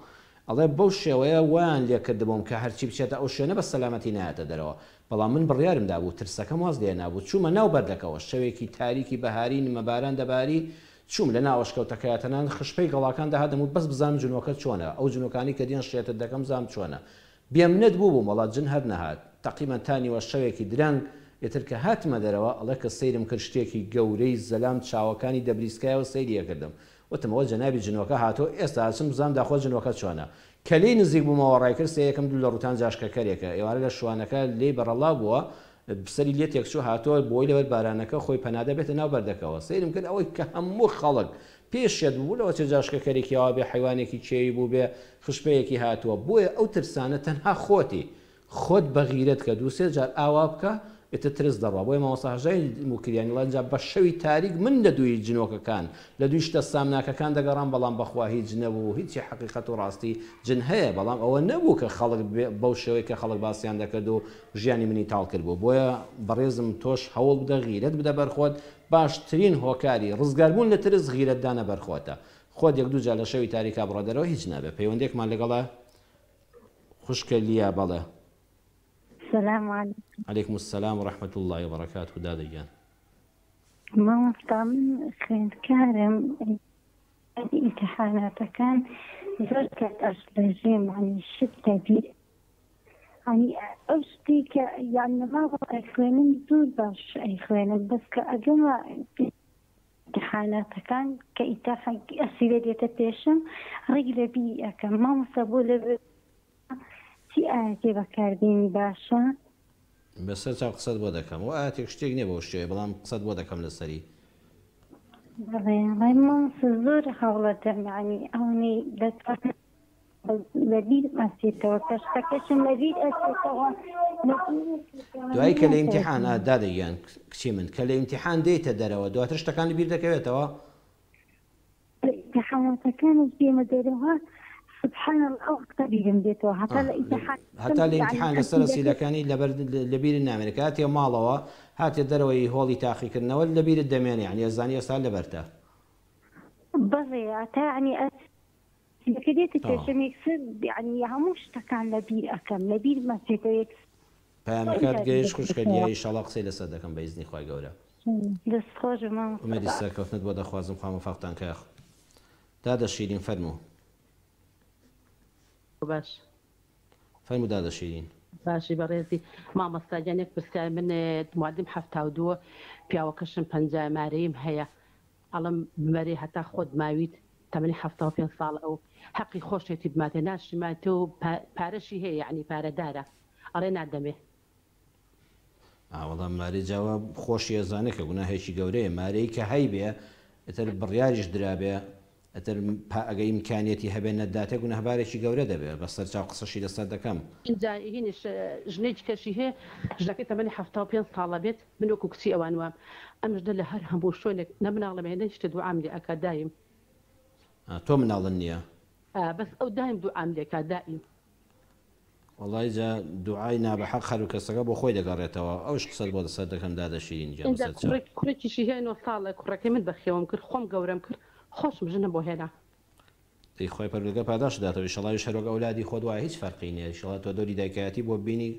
ئەڵێ بەو شێوەیە وایان لێ کردبووم کە هەرچی بچێتە ئەو شوێنە بە سەلامەتی نایەتە دەرەوە. بەڵام من بڕیارم دابوو، ترسەکەم واز لێ نابوو. چوومە ناو بەردەکەوە. شەوێکی تاریکی بەهاری نمەباران دەباری، چووم لە ناو ئەشکەوتەکەیا تەنانەت خشپەی گەڵاکان دەهات دەموت بەس بزانم جنۆکە چۆنە، ئەو جنۆکانەی کە دێن شێتت دەکەم بزانم چۆنە. بێمنەت بووبووم وەڵا جن هەر نەهات. تەقریبەن تا نیوە شەوێکی درەنگ ئیتر کە هاتمە دەرەوە ئەڵێ کە سەیرم کرد شتێکی گەورەی زەلام چاوەکانی دەبریسکایەوە سەیری ئەکردم. وتم ئەوە جەنابی جنۆکە هاتووە ئێستا ئەچم بزانم داخۆ جنۆکە چۆنە. کە لێی نزیک بوومەوە ڕایکرد سێیەکم دوو لە ڕووتان جاشکە کەرێکە ئێوارە لە شوانەکە لێی بەڕەڵا بووە سەری لێ تێکچوو هاتووە بۆی لەبەر بارانەکە خۆی پەنا دەبێتە ناو بەردەکەوە سەیرم کرد ئەوەی کە هەموو خەڵک پێ شێت بوو لەوەچێ جاشکەکەرێکی ئاوا بێ حەیوانێکی کێوی بووبێ خشپەیەکی هاتووە بۆیە ئەو ترسانە تەنها خۆتی خۆت بەغیرەت کە دووسێ جار ئاوا بکە ئیتر ترس دەڕوا بۆیە مامۆستا هەژاری موکریانی ڵێ جا بە شەوی تاریک من لە دووی جنۆکەکان لە دووی شتە سامناکەکان دەگەڕام بەڵام بەخوا هیچ نەبوو هیچی حەقیقەت و ڕاستی جن هەیە بەڵام ئەوە نەبوو کە خەڵک بەو شێوەی کە خەڵک باسیان دەکرد و ژیانی منی تاڵ کردبوو بۆیە بەڕێزم تۆش هەوڵ بدە غیرەت بدە بەر خۆت باشترین هۆکاری ڕزگار بوون لە ترس غیرەت دانە بەر خۆتە خۆت یەک دوو جار لە شەوی تاریکا بڕۆ دەرەوە هیچ نابێ پەیوەندێکمان لەگەڵە خوشکە لیا بەڵێ. سلام علیکم. علیکم السلام و رحمة اللە و بەرەکاته دادە گیان. مامۆستا من خوێندکارم ئیمتحاناتەکان زۆر کات ئەشڵەژێم یانی شت لەبیر یانی ئەو شتەی کە یان لە ماڵەوە ئەیخوێنم زۆر باش ئەیخوێنم بەس کە ئەگەمە ئیمتحاناتەکان کە ئەسیلە دێتە پێشم ڕێک لەبیری ئەکەم مامۆستا بۆ لەبەر چی ئایەتێ بەکاربێنی باشە؟ بەسەر چاو قسەت بۆ دەکەم ئەو ئایەتێک شتێک نیە بەو شێوەیە بەڵام قسەت بۆ دەکەم لەسەری. بەڵێ وەڵای مامۆستا زۆر هەوڵەدەم یانی ئەوەنەی دەتوانم لەبیرم ئەچێتەوە کە شتەکەشم لەبیر ئەچێتەوە دوایی کە لە ئیمتیحان دادە گیان کچی من کە لە ئیمتیحان دێیتە دەرەوە دواتر شتەکان لەبیر دەکەوێتەوە؟ لە ئیمتیحاناتەکانیش دێمە دەرەوە سبحان اللە ئەو وەختە بیرم دێتەوە هەتا لە ئیمتیحان هەتا لە ئیمتیحان لەسەر ئەسیلەکانی لەبەر لەبیرت نامێنێ کە هاتیە ماڵەوە هاتیە دەرەوەی هۆڵی تاقیکردنەوە لەبیرت دەمێنێ یانی ئەزانی ئێستا لەبەرتە. بەڵێ هەتا یانی ئەسیلەکە دێتە پێشم یەکسەر یانی هەموو شتەکان لەبیر ئەکەم لەبیرم ئەچێتەوە یەکسەر. پەیامەکەت گەیشت خوشکە لیا ئیشەڵا قسەی لەسەر دەکەم بە ئیزنی خوای گەورە. دەست خۆش بێ مامۆستا. ئومێدی سەرکەوتنت بۆ دەخوازم خوا مۆفەقتان کا یاخ دادە شیرین فەرموو. باش. فەرموو دادە شیرین. باشی بەڕێزی مامۆستا گیان یەک پرسیار من موالدیم 72 پیاوەکەشم 50 مارەییم هەیە ئەڵێم بمەرێ هەتا خۆت ماویت تەمەنی 75 ساڵە ئەو حەقی خۆشێتی بماتێ ناشیماتێ و پارەشی هەیە یەعنی پارەدارە ئەڵێ نادەمێ. ئا وەڵا مارەی جا وا خۆشی ئەزانێ کە گوناهێکی گەورەیە مارەی کە هەیبێ ئیتر بڕیاریش درابێ ئیتر پا ئەگە ئیمکانیەتی هەبێ نەتداتێ گوناهبارێکی گەورە دەبێ بە سەرچاو قسەشی لەسەر دەکەم. ئینجا هینیش ژنێکی کەشی هەیە ژنەکەی تەمەنی 75 ساڵە بێت من وەکو کچی ئەوان وام ئەم ژنە لە هەر هەموو شوێنێک نە مناڵم هەیە نە هیچ شتێ دوعام لێ ئەکا دایم. ئا تۆ مناڵت نیە؟ ئا بەس ئەو دایم دوعام لێ کا دایم. وەڵای جا دوعای نابەحەق هەر کەسەکە بۆ خۆی دەگەڕێتەوە ئەوش قسەت بۆ لەسەر دەکەم دادە شیرین گیان ئینجا بەسەر چاو. کوڕێک کوڕێکیشی هەیە نۆ ساڵە کوڕەکەی من بەخێوم کرد خۆم گەورەم کرد خۆشم ژنم بۆ هێنا. دەی خوای پەروەردگار پاداشت داتەوە ئیشەڵا ئەویش هەروەک ئەولادی خۆت وایە هیچ فەرقی نیە ئیشەڵا تۆ دەوری دایکایەتی بۆ ببینی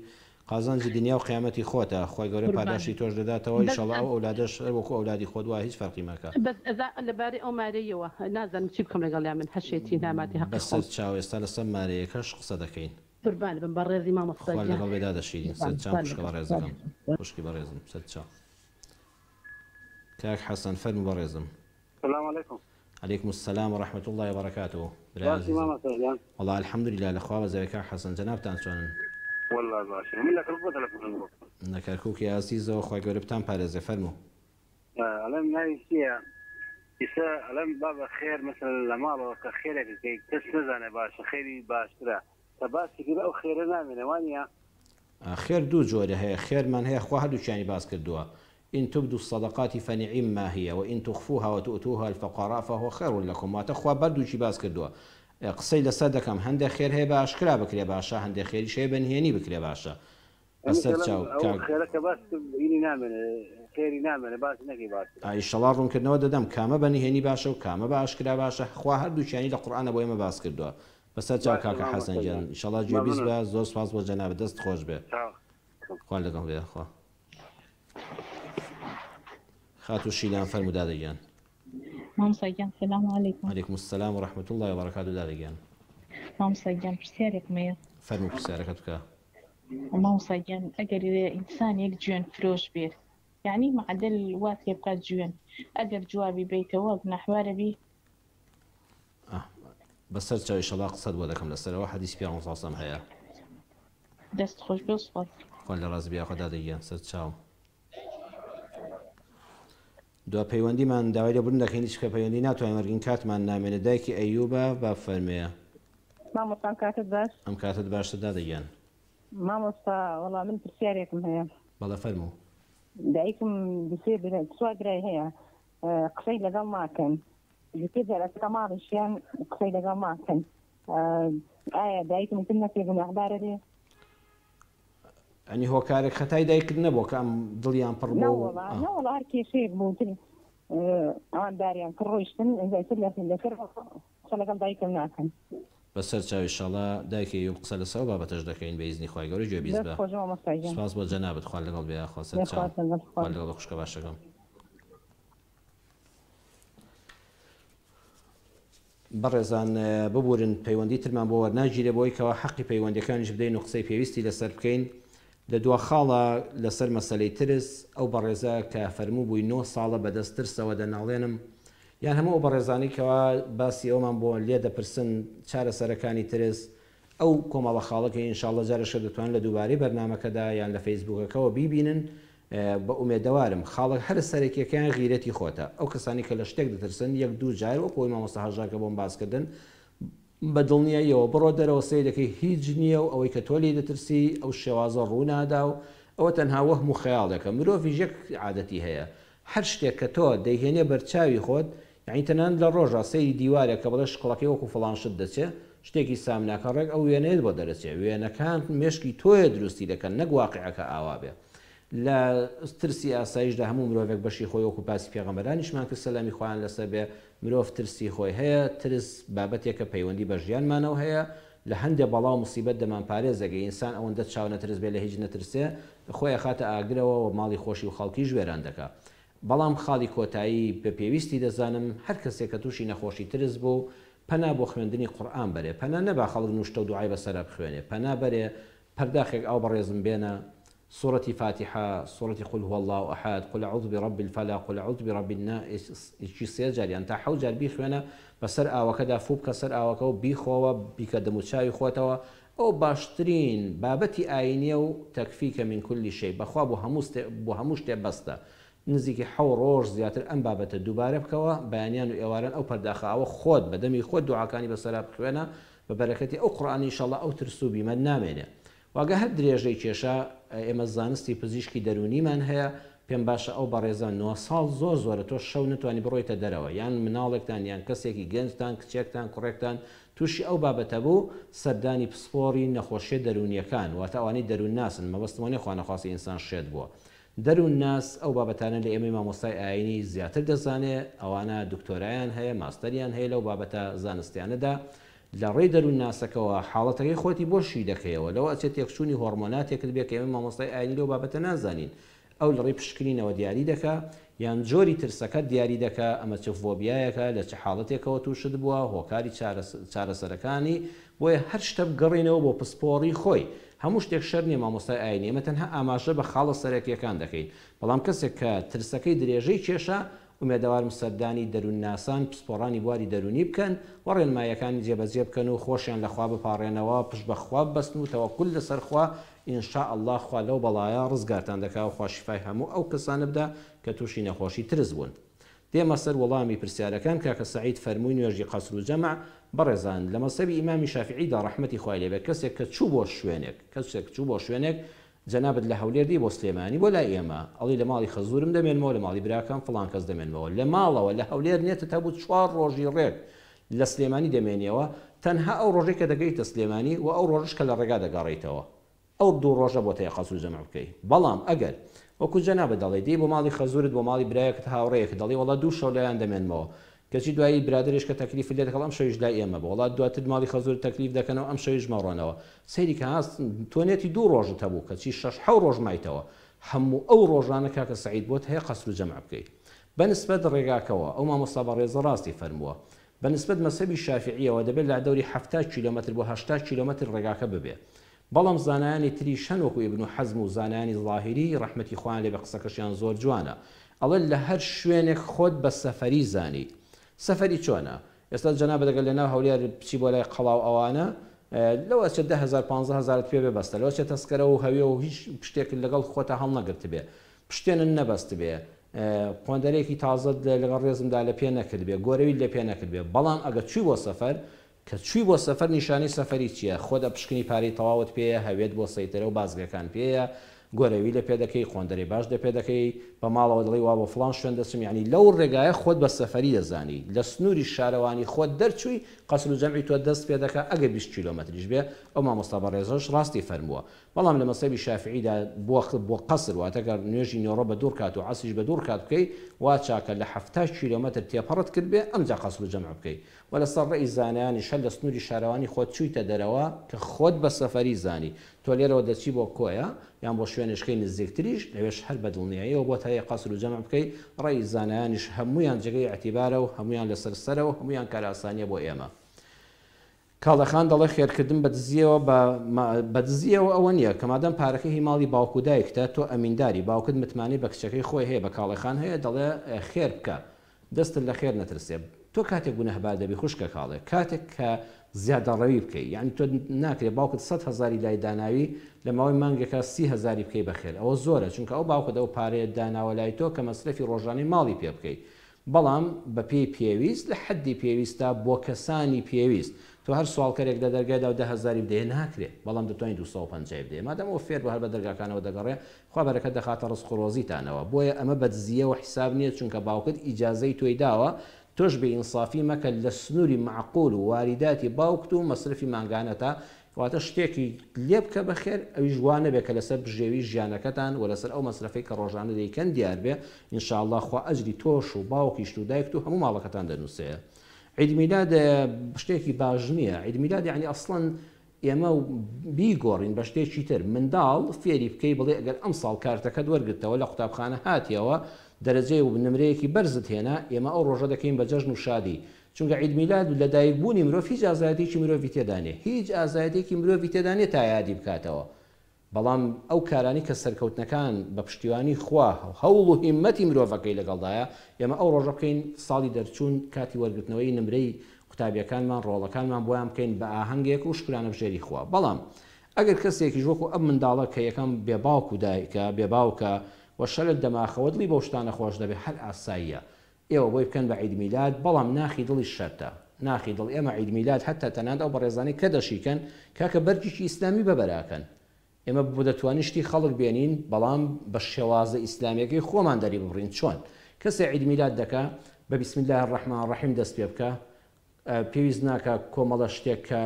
قازانجی دنیا و قیامەتی خۆتە خوای گەورە قوربانت پاداشتی تۆش دەداتەوە بەس ئیشەڵا ئەو ئەولادەش هەر وەکو ئەولادی خۆت وایە هیچ فەرقی مەکە. بەس ئەزا لەبارەی ئەو مارەییەوە نازانم چی بکەم لەگەڵیا من هەشێتی ناماتی هەقی بەسەر خۆم. چاو ئێستا لەسەر مارەیەکەش قسە دەکەین. قوربانت بم بەڕێزی مامۆستا خوات گیان. لەگەڵ بێ دادە شیرین قوربانت سەر چاوم خوات خوشکە لەگەڵ خوات بەڕێزەکەم لەگەڵ. خوشکی بەڕێزم سەر چاو کاک حەسەن فەرموو بەڕێزم. سلام علیکم. علیکم السلام و رحمة اللە و برکاته برای باشی ئازیزم مامۆستا گیان؟ وەڵا الحمدللە لە خوا بەزەوێ کاک حەسەن جەنابتان چۆنن؟ وەڵا باشین من لە کەرکوکەوە تەلەفۆنم بۆ کردم. لە کەرکوکی ئازیزەوە خوای گەورە بتان پارێزێ فەرموو. ئەڵێم ناوی چییە ئیسە ئەڵێم بابە خێر مەسەلەن لە ماڵەوە کە خێرێک ئەکەی کەس نەزانێ باشە خێری باشترە کە باسی کرد ئەو خێرە نامێنێ وانیە؟ خێر دوو جۆرە هەیە خێرمان هەیە خوا هەردووکیانی باس کردووە ان تبدوا الصدقات فنعما هی وان تخفوها وتؤتوها الفقراء فهو خیر لکم واتە خوا بەردووکی باس کردووە قسەی لەسەر دەکەم هەندێ خێر هەیە بە ئاشکرا بکرێ باشە هەندێ خێریش هەیە بە نهێنی بکرێ باشە ئەمنیش بەسەر ئەڵێم چاو ئەو کاک خێرە کە باست کرد هینی نامێنێ خێری نامێنێ باسی نەکەی باشترە. ئیشەڵا ڕوونکردنەوە دەدەم کامە بە نهێنی باشە و کامە بە ئاشکرا باشە خوا هەردووکیانی لە قورئانا بۆ ئێمە باس کردووە بەسەر چاو باشە کاکە حەسەن مامۆستا گیان گیان ئیشەڵا گوێبیست مەمنون بە زۆر سوپاس بۆ جەنابت دەست خۆش بێ چاو. خوا لەگەڵ بێ یاخوا. خاتوو شیلان فەرموو دادە گیان. مامۆستا گیان سلام علیکم. علیکم السلام و رحمة اللە و بەرەکاتو دادە گیان. مامۆستا گیان پرسیارێکم هەیە. فەرموو پرسیارەکەت بکە. مامۆستا گیان ئەگەر ئینسانێک جوێن فرۆش بێت یعنی معدل وات لێ بکات جوێن ئەگەر جوابی بەیتەوە گوناحبارە بی؟ بەسەر چاو ئیشەڵا قسەت بۆ دەکەم لەسەرەوە حەدیسی پێغەمبەر صلی اللە علیە وسلم هەیە. دەست خۆش بێ و سوپاس. خوا لە ڕازی بێ یاخوا دادە گیان سەر چاوم. دوا پەیوەندیمان داوای لێبوردن دەکەین هیچ کە پەیوەندی ناتوانین وەرگین کاتمان نامێنێ دایکی ئەیوبە با بفەرموێ. مامۆستا ئەم کاتەت باش. ئەم کاتەت باشتر دادە گیان. مامۆستا وەڵا من پرسیارێکم هەیە. بەڵێ فەرموو. دایکم دوو سێ برا چوار برای هەیە قسەی لەگەڵ ناکەن دوو سێ جار ئەچێتە ماڵیشیان قسەی لەگەڵ ناکەن ئایا دایکم تر نەکرێ گوناهبارە بێ؟ ئەنی هۆکارێک خەتای دایکت نەبووە کە ئەم دڵیان پڕ بوو؟ نەوەڵا نەوەڵا هەر کێشەیەک بوو تر ئەوان داریان کرد ڕۆیشتن ئینجا تر لەسەر قسە لەگەڵ دایکم ناکەن. بەسەر چاو ئیشەڵا دایکە ئەیوب قسە لەسەر ئەو بابەتەش دەکەین بە ئیزنی خوای گەورە گوێ بیست بە. دەست خۆش مامۆستا گیان. سوپاس بۆ جەنابت خوا لەگەڵ بێ یاخوا سەر چاو خوا لەگەڵ بێ خوشکە باشەکەم. بەڕێزان ببورن پەیوەندی ترمان بۆ وەرناگیرێ بۆی کەوا حەقی پەیوەندیەکانیش بدەین و قسەی پێویستی لەسەر بکەین لە دوا خاڵا لەسەر مەسەلەی ترس ئەو بەڕێزە کە فەرمووبووی نۆ ساڵە بەدەست ترسەوە دەناڵێنم یان هەموو ئەو بەڕێزانەی کەوا باسی ئەومان بۆ لێ دەپرسن چارەسەرەکانی ترس ئەو کۆمەڵە خاڵە کە ان شاء اللە جارێکشە دەتوانن لە دووبارەی بەرنامەکەدا یان لە فەیسبووکەکەوە بیبینن بە ئومێدەوارم خاڵە هەرە سەرەکیەکەیان غیرەتی خۆتە ئەو کەسانی کە لە شتێک دەترسن یەک دوو جار وەکو ئەوەی مامۆستا هەژار کە بۆم باس کردن بە دڵنیاییەوە بڕۆ دەرەوە سەیرەکەی هیچ نییە و ئەوەی کە تۆ لێی دەترسی ئەو شێوازە ڕوونادا و ئەوە تەنها وەهم و خەیاڵێکە مرۆڤیش یەک عادەتی هەیە هەر شتێک کە تۆ دەیهێنێ بەرچاوی خۆت یەعنی تەنانەت لە ڕۆژا سەیری دیوارێک کە بڵێ شکڵەکەی وەکو فڵان شت دەچێ شتێکی سامناکە ڕێک ئەو وێنەیەت بۆ دەرەچێ وێنەکان مێشکی تۆیە دروستی دەکەن نەک واقیعەکە ئاوا بێ لە ترسی ئاسایشدا هەموو مرۆڤێک بەشی خۆی وەکو باسی پێغەمبەرانیشمان کرد سەلامی خوایان لەسەر بێ مرۆڤ ترسی خۆی هەیە ترس بابەتێکە پەیوەندی بە ژیانمانەوە هەیە لە هەندێ بەڵا و موسیبەت دەمانپارێزێ گەر ئینسان ئەوەندە چاونەترس بێ لە هیچ نەترسێ خۆی ئەخاتە ئاگرەوە و ماڵی خۆشی و خەڵکیش وێران دەکا بەڵام خاڵی کۆتایی بە پێویستی دەزانم هەر کەسێک کە تووشی نەخۆشی ترس بوو پەنا بۆ خوێندنی قورئان بەرێ پەنا نەبا خەڵک نوشتە و دوعای بەسەرا بخوێنێ پەنا بەرێ پەرداخێک ئاو بەڕێزم بێنە سورەتی فاتیحە سورەتی قل هو اللە احد قل اعوذ برب الفلق قل اعوذ برب الناس ی سێ جار یان تا حەوت جار بیخوێنە بەسەر ئاوەکەدا فوو بکە سەر ئاوەکە و بیخۆوە بیکە دەموچاوی خۆتەوە ئەوە باشترین بابەتی ئاینیە و تکفیک من کل شیء بەخوا بۆ هەموو بۆ هەموو شتێ بەستە نزیکی حەو ڕۆژ زیاتر ئەم بابەتە دووبارە بکەوە بەیانیان و ئێواران ئەو پەرداخە ئاوە خۆت بە دەمی خۆت دوعاکانی بەسەرا بخوێنە بە بەرەکەتی ئەو قورئانە ئیشەڵا ئەو ترس و بیمەت نامێنێ وە گەر هەر درێژەی کێشا ئێمە زانستی پزیشکی دەروونیمان هەیە پێم باشە ئەو بەڕێزە نۆساڵ زۆر زۆرە تۆ شەو نەتوانی بڕۆیتە دەرەوە یان مناڵێکتان یان کەسێکی گەنجتان کچێکتان کوڕێکتان تووشی ئەو بابەتە بوو سەردانی پسپۆڕی نەخۆشیە دەروونیەکان واتە ئەوانەی دەروونناسن مەبەستم ئەوە نیە خوانەخواستە ئینسان شێت بووە دەروونناس ئەو بابەتانە لە ئێمەی مامۆستای ئایینی زیاتر دەزانێ ئەوانە دکتۆرایان هەیە ماستەریان هەیە لەو بابەتە زانستیانەدا لە ڕێی دەروونناسەکەوە حاڵەتەکەی خۆتی بۆ شی دەکەیەوە، لەوە ئەچێت تێکچوونی هۆڕمۆناتێکت بێ کە ئێمە مامۆستای ئاینی لەو بابەتە نازانین، ئەو لە ڕێی پشکنینەوە دیاری دەکا، یان جۆری ترسەکەت دیاری دەکا، ئەمە چ فۆبیایەکە، لە چ حاڵەتێکەوە تووشت بووە، هۆکاری چارەسەرەکانی، بۆیە هەر شتە بگەڕێینەوە بۆ پسپۆڕی خۆی، هەموو شتێک شەرت نییە مامۆستای ئاینی، ئێمە تەنها ئاماژە بە خاڵە سەرەکییەکان دەکەین، بەڵام کەسێک کە ترسەکەی درێژەی کێشا، ئومێدەوارم سەردانی دەروونناسان، پسپۆڕانی بواری دەروونی بکەن و ڕێنماییەکانی جێبەجێ بکەن و خۆشیان لە خوا بپاڕێنەوە، پشت بە خوا ببەستن و تەوەکول لەسەر خوا، ان شاء اللە خوا لەو بەڵایە ڕزگارتان دەکا و خوا شیفای هەموو ئەو کەسانە بدا کە تووشی نەخۆشی ترس بوون. دێمە سەر وەڵامی پرسیارەکان، کاکە سەعید فەرمووی نوێژی قەسر و جەمع، بەڕێزان لە مەزهەبی ئیمامی شافیعیدا ڕەحمەتی خوای لێ بێت کەسێک کە چوو بۆ شوێنێک، کەسێک چوو بۆ شوێنێک جەنابت لە هەولێر دێی بۆ سلێمانی بۆ لای ئێمە ئەڵێی لە ماڵی خەزورم دەمێنمەوە لە ماڵی براکەم فڵان کەس دەمێنمەوە لە ماڵەوە لە هەولێر نێتت هەبوو چوار ڕۆژی ڕێک لە سلێمانی دەمێنیەوە تەنها ئەو ڕۆژەی کە دەگەیتە سلێمانی و ئەو ڕۆژەش کە لە ڕێگا دەگەڕێیتەوە ئەو دوو ڕۆژە بۆت هەیە قەسر و جەمع بکەی بەڵام ئەگەر وەکو جەنابت دەڵێی دێی بۆ ماڵی خەزورت بۆ ماڵی برایەکت هاوڕێیەکت دەڵێی وەڵا دوو شەو لایان دەمێنمەوە کەچی دوایی برادەرێش کە تەکلیفت لێ دەکەڵ ئەم شەویش لای ئێمە بە وەڵا دواتر ماڵی خەزورت تەکلیف دەکەنەوە ئەم شەویش مەڕۆنەوە سەیری کە ها تۆ نێتی دوو ڕۆژت هەبوو کەچی شەش حەو ڕۆژ مایتەوە هەموو ئەو ڕۆژانە کاکە سەعید بۆت هەیە قەسر و جەمع بکەی بە نسبەت ڕێگاکەوە ئەو مامۆستا بەڕێزە ڕاستی فەرمووە بە نسبەت مەزهەبی شافیعیەوە دەبێت لە دەوری 70 کیلۆمەتر بۆ 80 کیلۆمەتر ڕێگاکە ببێ بەڵام زانایانی تریش هەن وەکو ئیبن حەزم و زانایانی زاهیری ڕەحمەتی خوایان لێبێ قسەکەشیان زۆر جوانە ئەڵێن لە هەر شوێنێک خۆت بە سەفەری زانی سەفەری چۆنە ئێستا جەنابت ئەگەر لەناو هەولێر بچی بۆ لای قەڵا و ئەوانە. لەوە ئەچێت 10000 15000ت پێ بێ بەستە لەوە چێت تەسکەرە و هەوێ و هیچ شتێکت لەگەڵ خۆتا هەڵنەگرتبێ پشتێنت نەبەستبێ قۆندەرەیەکی تازەت لەگەڵ ڕێزمدا لە پێ نەکردبێ گۆرەویت لە پێ نەکردبێ بەڵام ئەگەر چووی بۆ سەفەر کە چووی بۆ سەفەر نیشانەی سەفەری چییە؟ خۆت ئەپشکنی پارەی تەواوت پێیە، هەوێت بۆ سەیتەرە و بازگەکان پێیە، گۆرەوی لە پێ دەکەی، قۆندەرەی باش لە پێ دەکەی، بە ماڵەوە دەڵێی وا بۆ فڵان شوێن دەچم، یەعنی لەو ڕێگایە خۆت بە سەفەری دەزانی، لە سنووری شارەوانی خۆت دەرچووی، قەسر و جەمعی تۆ دەست پێ دەکا، ئەگەر 20 کیلۆمەتریش بێ، ئەو مامۆستا بەڕێزەش ڕاستی فەرمووە. بەڵام لە مەزهەبی شافعیدا بۆ بۆ قەسر واتە گەر نوێژی نیوەڕۆ بە دوو ڕکات و عەسریش بە دوو ڕکات بکەی وا چاکە لە 70 کیلۆمەتر تێپەڕت کردبێ ئەمجا قەسر و جەمع بکەی وە لەسەر ڕەئی زانایانیش هەر لە سنووری شارەوانی خۆت چوویتە دەرەوە کە خۆت بە سەفەری زانی تۆ لێرەوە دەچی بۆ کۆیە یان بۆ شوێنێشکەی نزیکتریش لەوێش هەر بە دڵنیاییەوە بۆت هەیە قەسر و جەمع بکەی ڕەئی زانایانیش هەموویان جێگەی ئیعتیبارە و هەموویان لەسەر سەرە و هەموویان کارئاسانیە بۆ ئێمە. کاڵێخان دەڵێ خێرکردن بە دزییەوە بە بە دزییەوە ئەوە نییە کە مادەم پارەکە هی ماڵی باوک و دایکتە تۆ ئەمینداری باوکت متمانەی بە کچەکەی خۆی هەیە بە کاڵێخان هەیە دەڵێ خێر بکە دەستت لە خێر نەترسێ تۆ کاتێک گوناهبار دەبی خوشکە کاڵێ کاتێک کە زیادەڕەوی بکەی یعنی تۆ ناکرێ باوکت سەد هەزاری لای داناوی لە ماوەی مانگێکا سی هەزاری بکەی بە خێر ئەوە زۆرە چونکە ئەو باوکت ئەو پارەیەت داناوە لای تۆ کە مەسرەفی ڕۆژانەی ماڵی پێ بکەی بەڵام بەپێی پێویست لە حەدی پێویستا بۆ کەسانی پێویست، تۆ هەر سواڵکەرێک لە دەرگای داو دە هەزاری بدەیێ ناکرێ، بەڵام دەتوانی 250 ی بدەیێ، مادام ئەوە فێر بوو هەر بە دەرگاکانەوە دەگەڕێ، خوا بەرەکەت دەخاتە ڕزق و ڕۆزیتانەوە، بۆیە ئەمە بە دزییەوە حیساب نییە چونکە باوکت ئیجازەی تۆی داوە، تۆش بێ ئینسافی مەکە لە سنووری مەعقول و واریداتی باوکت و مەسرەفی مانگانەتا واتە شتێکی لێ بکە بە خێر ئەویش وا نەبێ کە لەسەر بژێوی ژیانەکەتان وە لەسەر ئەو مەسرەفەی کە ڕۆژانە دەیکەن دیار بێ ان شاء اللە خوا ئەجری تۆش و باوکیشت و دایکت و هەموو ماڵەکەتان دەنوسێ عید میلاد شتێکی باش نییە عید میلاد یعنی ئەسڵەن ئێمە بیگۆڕین بە شتێکی تر منداڵ فێری بکەی بڵێ ئەگەر ئەمساڵ کارتەکەت وەرگرتەوە لە قوتابخانە هاتیەوە دەرەجەی و نمرەیەکی بەرزت هێنا ئێمە ئەو ڕۆژە دەکەین بە جەژن و شادی چونکە عید میلاد و لەدایک بوونی مرۆڤ هیچ ئازایەتیەکی مرۆڤی تێدا نیە هیچ ئازایەتیەکی مرۆڤی تێدا نیە تا یادی بکاتەوە بەڵام ئەو کارانەی کە سەرکەوتنەکان بە پشتیوانی خوا هەوڵ و هیمەتی مرۆڤەکەی لەگەڵدایە ئێمە ئەو ڕۆژە بکەین ساڵی دەرچوون کاتی وەرگرتنەوەی نمرەی قوتابیەکانمان ڕۆڵەکانمان بۆیان بکەین بە ئاهەنگێک و شکرانەبژێری خوا بەڵام ئەگەر کەسێکیش وەکو ئەم منداڵە کە یەکەم بێ باوک و دایکە بێ باوکە و شەلت دەماخەوە دڵی بەو شتانە خۆش دەبێ هەر ئاساییە ئێوە بۆی بکەن بە عید میلاد بەڵام ناخی دڵیش شەرتە ناخی دڵ ئێمە عید میلاد هەتا تەنانەت ئەو بەڕێزانەی کە دەشیکەن کاکە بەرگێکی ئیسلامی بەبەراکەن ئێمە دەتوانین شتی خەڵک بێنین بەڵام بە شێوازە ئیسلامیەکەی خۆمان دەری ببڕین چۆن کەسێ عید میلاد دەکا بە بسم الله الرحمن الرحیم دەست پێ بکە پێویست ناکا کۆمەڵە شتێک کە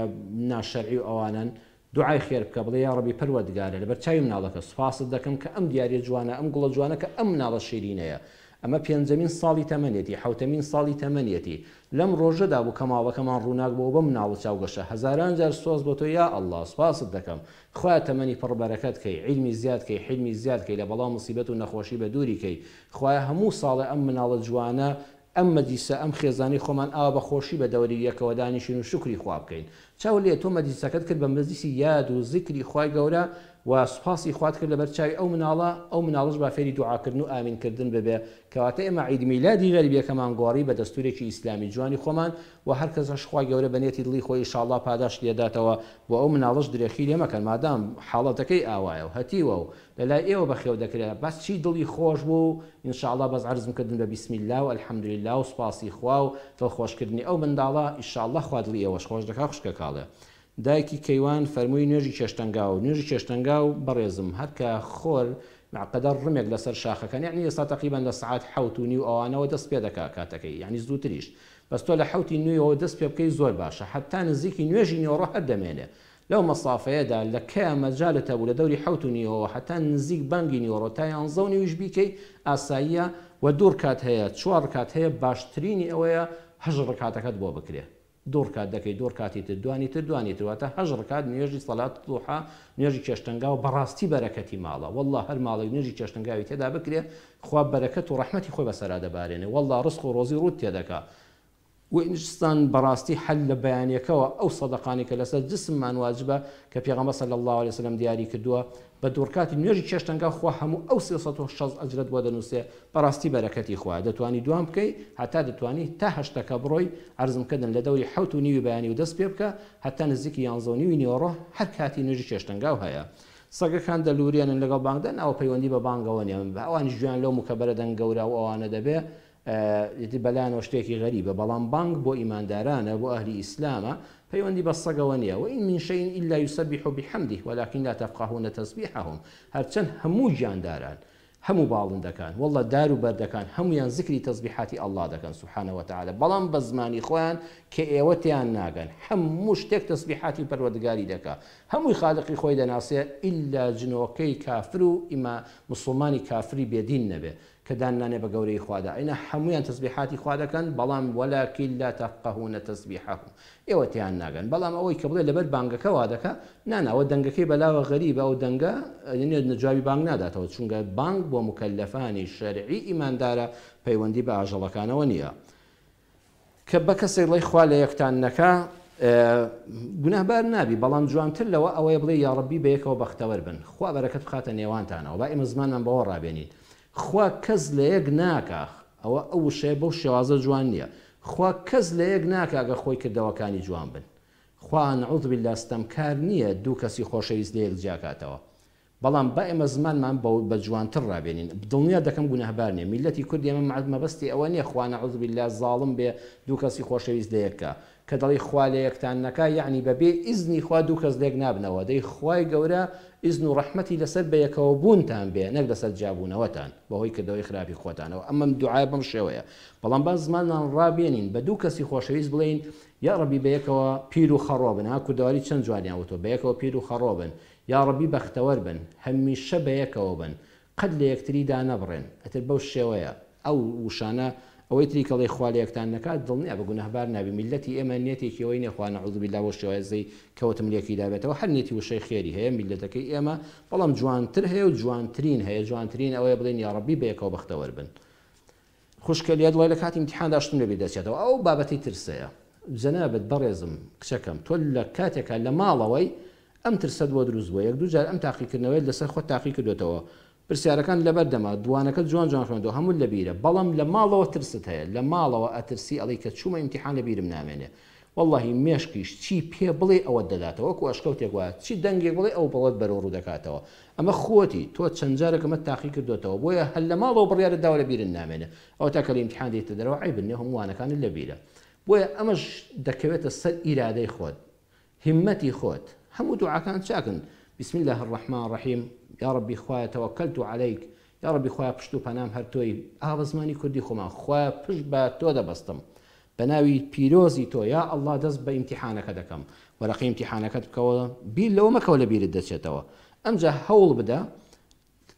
ناشەرعی و ئەوانەن دوعای خێر بکە بڵێ یاڕەبی پەروەردگارە لەبەر چاوی مناڵەکە سوپاست دەکەم کە ئەم دیاریە جوانە ئەم گوڵە جوانە کە ئەم مناڵە شیرینەیە ئەمە پێنجەمین ساڵی تەمەنیەتی حەوتەمین ساڵی تەمەنیەتی لەم ڕۆژەدا بوو کە ماڵەکەمان ڕووناک بۆوە بەم مناڵە چاوگەشە هەزاران جار سوپاس بۆ تۆ یا اللە سوپاست دەکەم خوایە تەمەنی پڕ بەرەکەت کەی عیلمی زیاد کەی حیلمی زیاد کەی لە بەڵا و موسیبەت و نەخۆشی بەدووری کەی خوایە هەموو ساڵێ ئەم مناڵە جوانە ئەم مەجلیسە، ئەم خێزانەی خۆمان ئاوا بە خۆشی بە دەوری یەکەوە دانیشین و شوکری خوا بکەین. چاو لێ تۆ مەجلیسەکەت کرد بە مەجلیسی یاد و زیکری خوای گەورە و سوپاسی خوات کرد لەبەر چاوی ئەو مناڵە، ئەو مناڵەش با فێری دوعا کردن و ئامین کردن ببێ. کەواتە ئێمە عید میلادی غەریبیەکەمان گۆڕی بە دەستورێکی ئیسلامی جوانی خۆمان و هەر کەسەش خوای گەورە بە نێتی دڵی خۆی ئیشاڵڵا پاداشتی دەداتەوە بۆ ئەو مناڵەش درێخی لێ مەکەن مادام حاڵەتەکەی ئاوایە و هەتیوە و لەلای ئێوە بەخێو دەکرێ بەس چی دڵی خۆش بوو ان شاء اللە بەس عەرزم کردن بە بسم اللە و الحمدللە و سوپاسی خوا و دڵخۆش کردنی ئەو منداڵە ان شاء اللە خوا دڵی ئێوەش خۆش دەکا خوشکە کاڵێ دایکی کەیوان فەرمووی نوێژی چێشتەنگاو نوێژی چێشتەنگاو بەڕێزم هەر کە خۆر قەدەر ڕمێک لەسەر شاخەکان یەعنی ئێستا تەقریبەن لە سەعات حەوت و نیو ئەوانەوە دەست پێ دەکا کاتەکەی یەعنی زووتریش بەس تۆ لە حەوتی نیوەوە دەست پێ بکەی زۆر باشە هەتا نزیکی نوێژی نیوەڕۆ هەر دەمێنێ لەو مەسافەیەدا لە کەیا مەجالت هەبوو لە دەوری حەوت و نیوەوە هەتا نزیک بانگی نیوەڕۆ تا یانزە و نیویش بیکەی ئاساییە وە دوو ڕکات هەیە چوار ڕکات هەیە باشترینی ئەوەیە هەشت ڕکاتەکەت بۆ بکرێ دوو ڕکات دەکەی دوو ڕکاتی تر دوانی تر دوانی تر واتە هەشت ڕکات نوێژی سەلات ضحا نوێژی چێشتەنگاو بەڕاستی بەرەکەتی ماڵە واللە هەر ماڵێک نوێژی چێشتەنگاوی تێدا بکرێ خوا بەرەکەت و ڕەحمەتی خۆی بەسەرا دەبارێنێ واللە ڕزق و ڕۆزی ڕووت تێدەکا. وئینسان بەڕاستی حەل لە بەیانەکەوە ئەو سەدەقانەی کە لەسەر جسممان واجبە کە پێغەمبەر صلی اللە علیە وسلم دیاری کردووە بە دووڕکاتی نوێژی چێشتەنگاو خوا هەموو ئەو 360 ئەجرەت بۆ دەنووسێ بەڕاستی بەرەکەتی خوایە دەتوانی دوام بکەی هەتا دەتوانی تا هەشتەکە بڕۆی عەرزم کردن لە دەوری حەوت و نیوی بەیانی و دەست پێ بکە هەتا نزیکی یانزە و نیوی نیوەڕۆ هەر کاتی نوێژی چێشتەنگاو هەیە سەگەکان دەلورێنن لەگەڵ بانگدا ناوە پەیوەندی بە بانگەوە نیە ئەوانیش گوێیان لەو مکەبەرە دەنگ گەورە و ئەوانە دەبێ ئیتر بەلایانەوە شتێکی غەریبە، بەڵام بانگ بۆ ئیماندارانە، بۆ ئەهلی ئیسلامە، پەیوەندی بە سەگەوە نیە، وان من شیء الا یسبح بحمده ولکن لا تفقهون تسبیحهم، هەرچەند هەموو گیانداران، هەموو باڵندەکان، واللە دار و بەردەکان هەموویان زکری تەسبیحاتی اللە دەکەن سبحانە وتعالی، بەڵام بە زمانی خۆیان کە ئێوە تێیان ناگەن، هەموو شتێک تەسبیحاتی پەروەردگاری دەکا، هەمووی خالقی خۆی دەناسێ ئیلا جنۆکەی کافر و ئیما موسڵمانی کافری بێ دین نەبێ، کە دان نانێ بە گەورەیی خوادا ئەینا هەموویان تەسبیحاتی خوا دەکەن بەڵام ولکن لا تفقهون تسبیحهم ئێوە تێیان ناگەن بەڵام ئەوەی کە بڵێ لەبەر بانگەکە وا دەکا نا نا ئەوە دەنگەکەی بەلاوە غەریبە ئەو دەنگە نە جوابی بانگ ناداتەوە چونگە بانگ بۆ موکەلەفانی شەرعی ئیماندارە پەیوەندی بە ئاژەڵەکانەوە نییە. کە بە کەسێک بڵێی خوا لە یەکتان نەکا گوناهبار نابی بەڵام جوانتر لەوە ئەوەیە بڵێی یاڕەبی بەیەکەوە بەختەوەر بن خوا بەرەکەت بخاتە نێوانتانەوە با ئێمە زمانمان بەوە ڕابێنین خوا کەس لە یەک ناکا ئەوە ئەو وشەیە بەو شێوازە جوان نییە خوا کەس لە یەک ناکا گەر خۆی کردەوەکانی جوان بن خوا نعوذ باللە ستەمکار نییە دوو کەسی خۆشەویست لە یەک جیاکاتەوە بەڵام با ئێمە زمانمان بە بە جوانتر ڕابێنین دڵنیات دەکەم گوناهبار نیە میللەتی کورد ئێمە مەبەستی ئەوە نیە خوا نعوذ باللە زاڵم بێ دوو کەسی خۆشەویست لە یەک کا کە دەڵێی خوا لە یەکتان نەکا یەعنی بە بێ ئیزنی خوا دوو کەس لێک نابنەوە دەی خوای گەورە ئیزن و ڕەحمەتی لەسەر بەیەکەوە بوونتان بێ نەک لەسەر جیابوونەوەتان بەهۆی کردەوەی خراپی خۆتانەوە ئەمەم دوعای بەم شێوەیە بەڵام با زمانمان ڕابێنین بە دوو کەسی خۆشەویست بڵێین یاڕەبی بەیەکەوە پیر و خەڕۆ بن ها کوردەواری چەند جوانیان وتوە بەیەکەوە پیر و خەڕۆ بن یاڕەبی بەختەوەر بن هەمیشە بەیەکەوە بن قەت لەیەکتری دانەبڕێن ئەتر بەو شێوەیە ئەو وشانە ئەوەی تری کەڵێی خوا لەیەکتان نەکات دڵنیابە گوناهبار نابی میللەتی ئێمە نیەتێکی ئەوەی نیە خوا نعوذباللە بەو شێوازەی کەوتم لێکی دابێتەوە هەر نیەتی وشەی خێری هەیە میللەتەکەی ئێمە بەڵام جوانتر هەیە و جوانترین هەیە جوانترین ئەوەیە بڵێن یاڕەبی بەیەکەوە بەختەوەر بن. خوشکە لیا دڵێ لە کاتی ئیمتیحاندا شتم لەبیر دەچێتەوە ئەو بابەتەی ترسەیە جەنابت بەڕێزم کچەکەم تۆ لە کاتێکا لە ماڵەوەی ئەم ترسەت بۆ دروست بووە یەک دوو جار ئەم تاقیکردنەوەیەت لەسەر خۆت تاقی کردۆتەوە پرسیارەکان لەبەر دەمە دوانەکەت جوان جوان خوێندەوە هەمووت لەبیرە بەڵام لە ماڵەوە ترست هەیە لە ماڵەوە ئەترسی ئەڵێی کە چوومە ئیمتیحان لەبیرم نامێنێ وەڵاهی مێشکیش چی پێ بڵێی ئەوەت دەداتەوە وەکو ئەشکەوتێک وایە چی دەنگێک بڵێی ئەو بڵێت بەرەو ڕوو دەکاتەوە ئەمە خۆتی تۆ چەند جارێک ئەمەت تاقی کردۆتەوە بۆیە هەر لە ماڵەوە بڕیارت داوە لە بیرت نامێنێ ئەوەتا کە لە ئیمتیحان دێیتە دەرەوە عەیبت نیە هەموو وانەکانت لە بیرە بۆیە ئەمەش دەکەوێتە سەر ئیرادەی خۆت هیممەتی خۆت هەموو دوعاکان چاکن بسم اللە الرحمن الرحیم یاڕەبی خوایە توکلت علیک یاڕەبی خوایە پشت و پەنام هەر تۆی ئا بە زمانی کوردی خۆمان خوایە پشت بە تۆ دەبەستم بە ناوی پیرۆزی تۆ یا اللە دەست بە ئیمتیحانەکە دەکەم وەرەقەی ئیمتیحانەکەت بکەوە بیر لەوە مەکەوە لە بیرت دەچێتەوە ئەمجا هەوڵ بدە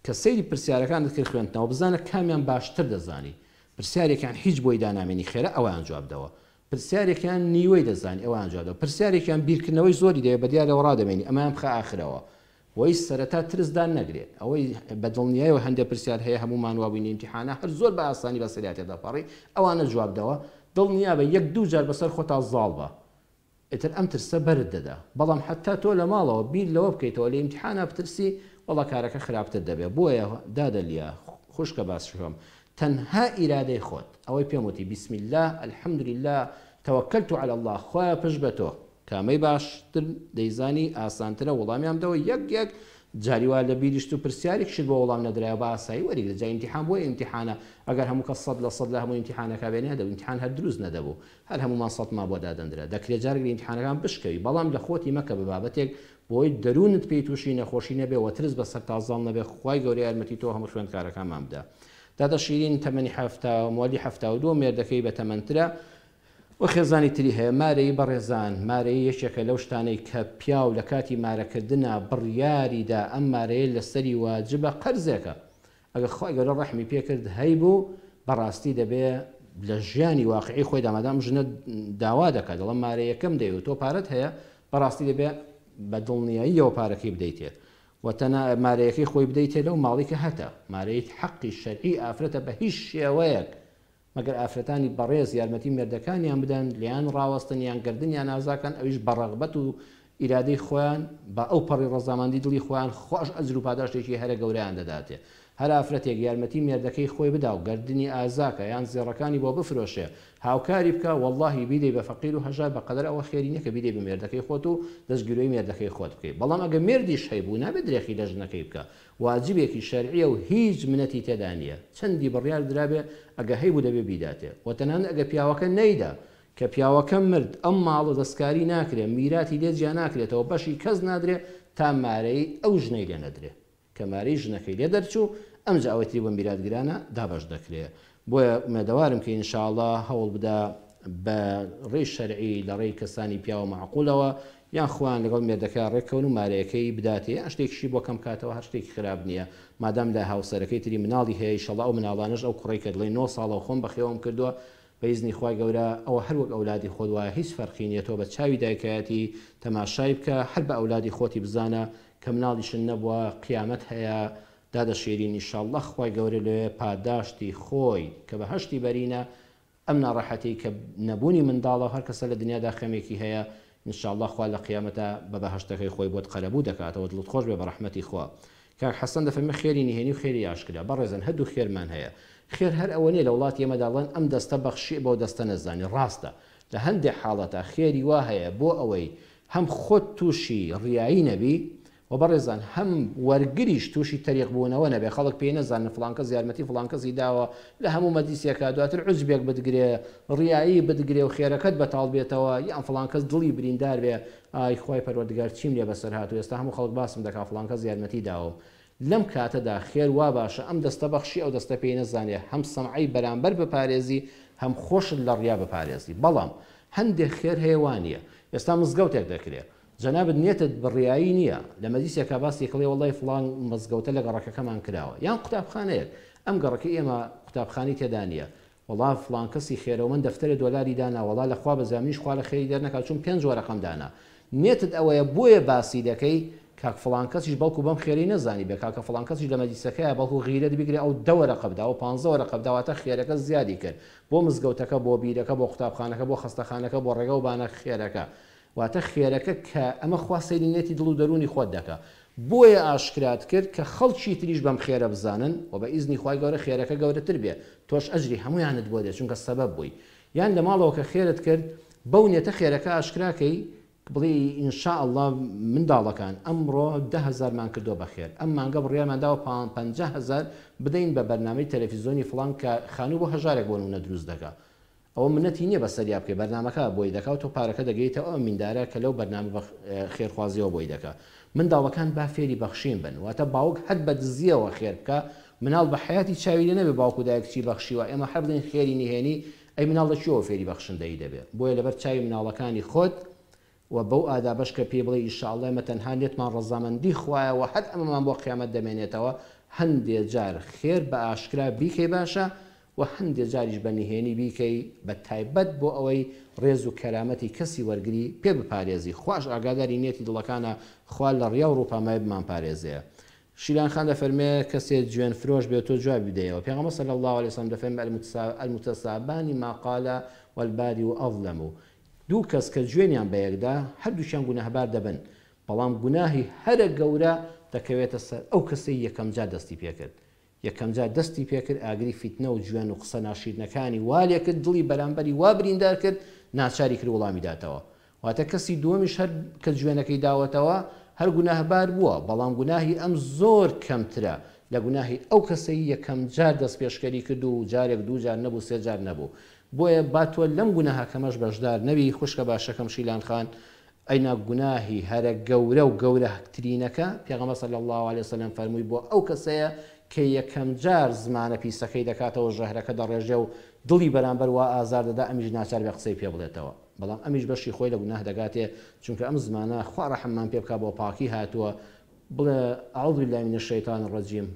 کە سەیری پرسیارەکانت کرد خوێندنەوە بزانە کامیان باشتر دەزانی پرسیارێکیان هیچ بۆی دانامێنی خێرا ئەویان جواب دەوە پرسیارێکیان نیوەی دەزانی ئەویان جواب دەوە پرسیارێکیان بیرکردنەوەی زۆری دەوێت بە دیارەوە ڕادەمێنی ئەمەیان بخە ئاخرەوە وەی سەرەتا ترس دان نەگرێ ئەوەی بە دڵنیایەوە هەندێ پرسیار هەیە هەموومان وابووین لە ئیمتیحانا هەر زۆر بە ئاسانی بە سەریا تێدەپەڕی ئەوانە جواب دەوە دڵنیابە یەک دوو جار بەسەر خۆتا زاڵ بە ئیتر ئەم ترسە بەرت دەدا بەڵام حەتا تۆ لە ماڵەوە بیر لەوە بکەیتەوە لە ئیمتیحانا بترسی وەڵا کارەکە خراپتر دەبێ بۆیە دادە لیا خوشکە باسشکەم تەنها ئیرادەی خۆت ئەوەی پێم وتی بسم اللە الحمدللە توکلت علی اللە خوایە پشت بە تۆ کامەی باشتر دەیزانی ئاسانترە وەڵامیان بدەوە یەک یەک جاری وا لە بیریشت و پرسیارێکیشت بۆ وەڵام نەدرایەوە بە ئاسایی وەریگرە جا ئیمتیحان بۆیە ئیمتیحانە ئەگەر هەموو کەس سەد لە سەد لە هەموو ئیمتیحانەکە بێنێ دەبوو ئیمتیحان هەر دروست نەدەبوو هەر هەموومان سەدمان بۆ دادەندرا دەکرێ جارێک لە ئیمتیحانەکان بشکەوی بەڵام لە خۆتی مەکە بە بابەتێک بۆی دەروونت پێی تووشی نەخۆشی نەبێ وە ترس بەسەرتا زاڵ نەبێ خوای گەورە یارمەتی تۆ هەموو خوێندکارەکانمان بدا دادە شیرین تەمەنی حەفتا مۆلی 72 مێردەکەی بەتەمەنترە و خێزانی تری هەیە. مارەیی بەڕێزان، مارەیی یەکێکە لەو شتانەی کە پیاو لە کاتی مارەکردنا بڕیاری دا ئەم مارەیە لەسەری واجبە قەرزێکە ئەگەر خوای گەورە ڕەحمی پێ کرد هەیبوو بەڕاستی دەبێ لە ژیانی واقعی خۆیدا مادام ژنە داوا دەکات دەڵێ مارەیەکەم دەوێ و تۆ پارەت هەیە بەڕاستی دەبێ بە دڵنیاییەوە پارەکەی بدەیتێ و تەنها مارەیەکەی خۆی بدەیتێ لەو ماڵی کە هەتە مارەیت حەقی شەرعی ئافرەتە بە هیچ شێوەیەک. مەگەر ئافرەتانی بەڕێز یارمەتی مێردەکانیان بدەن لێیان ڕاوەستن یان گەردنیان ئازاکەن ئەویش بە ڕەغبەت و ئیرادەی خۆیان بە ئەو پەڕی ڕەزامەندی دڵی خۆیان خواش ئەجر و پاداشتێکی هەرە گەورەیان دەداتێ هەر ئافرەتێک یارمەتی مێردەکەی خۆی بدا و گەردنی ئازاکە یان زێڕەکانی بۆ بفرۆشێ هاوکاری بکا وەڵاهی بیدەی بە فەقیر و هەژار بە قەدەر ئەوە خێری نیە کە بیدەی بە مێردەکەی خۆت و دەست گیرۆی مێردەکەی خۆت بکەی بەڵام ئەگە مێردیش هەیبوو نابێ درێخی لە ژنەکەی بکا واجبێکی شەرعیە و هیچ منەتی تێدا نیە چەندی بڕیار درابێ ئەگە هەیبوو دەبێ بیداتێ وە تەنانەت ئەگە پیاوەکە نەیدا کە پیاوەکە مرد ئەم ماڵە دەستکاری ناکرێ میراتی لێ جیا ناکرێتەوە بەشی کەس نادرێ تا مارەی ئەو ژنەی لێ نەدرێ کە مارەی ژنەکەی لێ دەرچوو ئەمجا ئەوەی تری بۆ میراتگرانە دابەش دەکرێ بۆیە ئومێدەوارم کە ان شاء اللە هەوڵ بدە بە ڕێی شەرعی لە ڕێی کەسانی پیاوە مەعقولەوە یان خۆیان لەگەڵ مێردەکەیا ڕێککەون و مارەیەکەی بداتێ یان شتێکیشی بۆ کەم کاتەوە هەر شتێکی خراپ نییە مادام لە هاوسەرەکەی تری مناڵی هەیە ئیشەڵا ئەو مناڵانەش ئەو کوڕەی کە دڵی نۆ ساڵە و خۆم بەخێوم کردووە بە ئیزنی خوای گەورە ئەوە هەر وەک ئەولادی خۆت وایە هیچ فەرقی نیە تۆ بە چاوی دایکایەتی تەماشای بکە هەر بە ئەولادی خۆتی بزانە کە مناڵیشت نەبوە قیامەت هەیە دادە شیرین ئیشاڵڵە خوای گەورە لەوێ پاداشتی خۆی کە بەهەشتی بەرینە ئەم ناڕەحەتیەی کە نەبونی منداڵە و هەر کەسە لە دنیادا خەمێکی هەیە ان شاءاللە خوا لە قیامەتا بە بەهەشتەکەی خۆی بۆت قەرەبوو دەکاتەوە دڵت خۆش بێ بە ڕەحمەتی خوا کاک حەسەن دەفەرمێ خێری نهێنی و خێری ئاشکرا بەڕێزان هەردوو خێرمان هەیە خێر هەر ئەوە نیە لە وڵاتی ئێمەدا دەڵێن ئەم دەستە بەخشی بەو دەستە نەزانی ڕاستە لە هەندێ حاڵەتا خێری وا هەیە بۆ ئەوەی هەم خۆت توشی ڕیایی نەبی وە بەڕێزان هەم وەرگریش توشی تەریق بوونەوە نەبێ خەڵک پێی نەزانن فڵان کەس یارمەتی فڵان کەسی داوە لە هەموو مەجلیسێکا دواتر عوجبێک بتگرێ ڕیایی بتگرێ و خێرەکەت بەتاڵ بێتەوە یان فڵان کەس دڵی بریندار بێ ئای خوای پەروەردگار چیم لێ بەسەر هات و ئێستا هەموو خەڵک باسم دەکا فڵان کەس یارمەتی داوم لەم کاتەدا خێر وا باشە ئەم دەستە بەخشی ئەو دەستە پێی نەزانێ هەم سەمعەی بەرامبەر بپارێزی هەم خۆشت لە ڕیا بپارێزی بەڵام هەندێک خێر هەیە وا نییە ئێستا مزگەوتێک دەکرێ جەنابت نیەتت بڕیایی نیە لە مەجلیسێکا باسی کڵێ وەڵای فڵان مزگەوتە لە گەڕەکەکەمان کراوە یان قوتابخانەیەک ئەم گەڕەکەی ئێمە قوتابخانەی تێدا نیە وەڵا فڵان کەسی خێرەومەند دەفتەرێ دۆلاری دانا وەڵا لە خوا بەزیا منیش خوا لە خێری دەرنەکا چووم پێنج وەرەقەم دانا نیەتت ئەوەیە بۆیە باسی دەکەی کاک فڵان کەسیش بەڵکو بەم خێرەی نەزانیبێ کاکە فڵان کەسیش لە مەجلیسەکەیا بەڵکو غیرەت بگرێ ئەو دە وەرەقە بدا ئەو پانزە وەرەقە بدا واتە خێرەکە زیادی کرد بۆ مزگەوتەکە بۆ بیرەکە بۆ قوتابخانەکە بۆ خەستەخانەکە بۆ ڕێگا و بانە خێرەکە واتە خێرەکە کە ئەمە خوا سەیری نێتی دڵ و دەروونی خۆت دەکا بۆیە ئاشکرات کرد کە خەڵکی تریش بەم خێرە بزانن وە بە ئیزنی خوای گەورە خێرەکە گەورەتر بێ تۆش ئەجری هەموویانت بۆ دێ چونکە سەبەب بووی یان لە ماڵەوە کە خێرت کرد بەو نێتە خێرەکە ئاشکرا کەی بڵێی ان شاء اللە منداڵەکان ئەمڕۆ 10,000 مان کردووە بە خێر ئەم مانگە بڕیارمان داوە 50,000 بدەین بە بەرنامەی تەلەفیزۆنی فڵان کە خانوو بۆ هەژارێک بۆ نمونە دروست دەکا ئەوە منەتی نیە بەسەریا بکەی بەرنامەکە بۆی دەکا و تۆ پارەکە دەگەیتە ئەو ئەمیندارە کە لەو بەرنامە بە خێرخوازیەوە بۆی دەکا منداڵەکان با فێری بەخشین بن واتە باوک هەر بە دزیەوە خێر بکا مناڵ بە حەیاتی چاوی لێ نەبێ باوک و دایک چی بەخشیوە ئێمە هەر بڵێین خێری نهێنی ئەی مناڵ لە کوێوە فێری بەخشندەیی دەبێ بۆیە لەبەر چاوی مناڵەکانی خۆت وە بەو ئادابەش کە پێی بڵێی ئیشاڵڵە ئێمە تەنها نێتمان ڕەزامەندی خوایە وە هەر ئەمەمان بۆ قیامەت دەمێنێتەوە، هەندێ جار خێر بە ئاشکرا بیکەی باشە وە هەندێ جاریش بە نهێنی بیکەی بە تایبەت بۆ ئەوەی ڕێز و کەرامەتی کەسی وەرگری پێ بپارێزی خواش ئاگاداری نێتی دڵەکانە خوا لە ڕیا و ڕووپامای بمانپارێزێ. شیلان خان دەفەرمێ، کەسێ جوێن فرۆش بێ تۆ جوابی بدەیەوە، پێغەمبەر صلی اللە علیە وسلم دەفەرمێ، المتسابان ما قال والبادئ اظلم، دوو کەس کە جوێنیان بەیەک دا هەردووکیان گوناهبار دەبن، بەڵام گوناهی هەرە گەورە دەکەوێتە سەر ئەو کەسەی یەکەم جار دەستی پێکرد، یەکەم جار دەستی پێکرد ئاگری فیتنە و جوێن و قسە ناشیرنەکانی وا لێکرد دڵی بەرامبەری وا بریندار کرد ناچاری کرد وڵامی داتەوە، واتە کەسی دووەمیش هەر کە جوێنەکەی داوەتەوە هەر گوناهبار بووە، بەڵام گوناهی ئەم زۆر کەمترە لە گوناهی ئەو کەسەی یەکەم جار دەستپێشکەری کرد و جارێک دوو جار نەبوو سێ جار نەبوو. بۆیە با تۆ لەم گوناهە کەمەش بەشدار نەبی خوشکە باشەکەم شیلان خان، ئەینا گوناهی هەرە گەورە و گەورهترینەکە پێغەمبەر صلی اللە علیە وسلم فەرمووی بۆ ئەو کەسەیە کە یەکەم جار زمانە پیسەکەی دەکاتەوە ژەهرەکە دەڕێژێ و دڵی بەرامبەر وا ئازار دەدا ئەمیش ناچار بێ قسەی پێ بڵێتەوە. بەڵام ئەمیش بەشی خۆی لە گوناه دەگاتێ چونکە ئەم زمانە خوا ڕەحممان پێ بکا بۆ پاکی هاتووە بڵێ اعوذ باللە من الشیطان الرجیم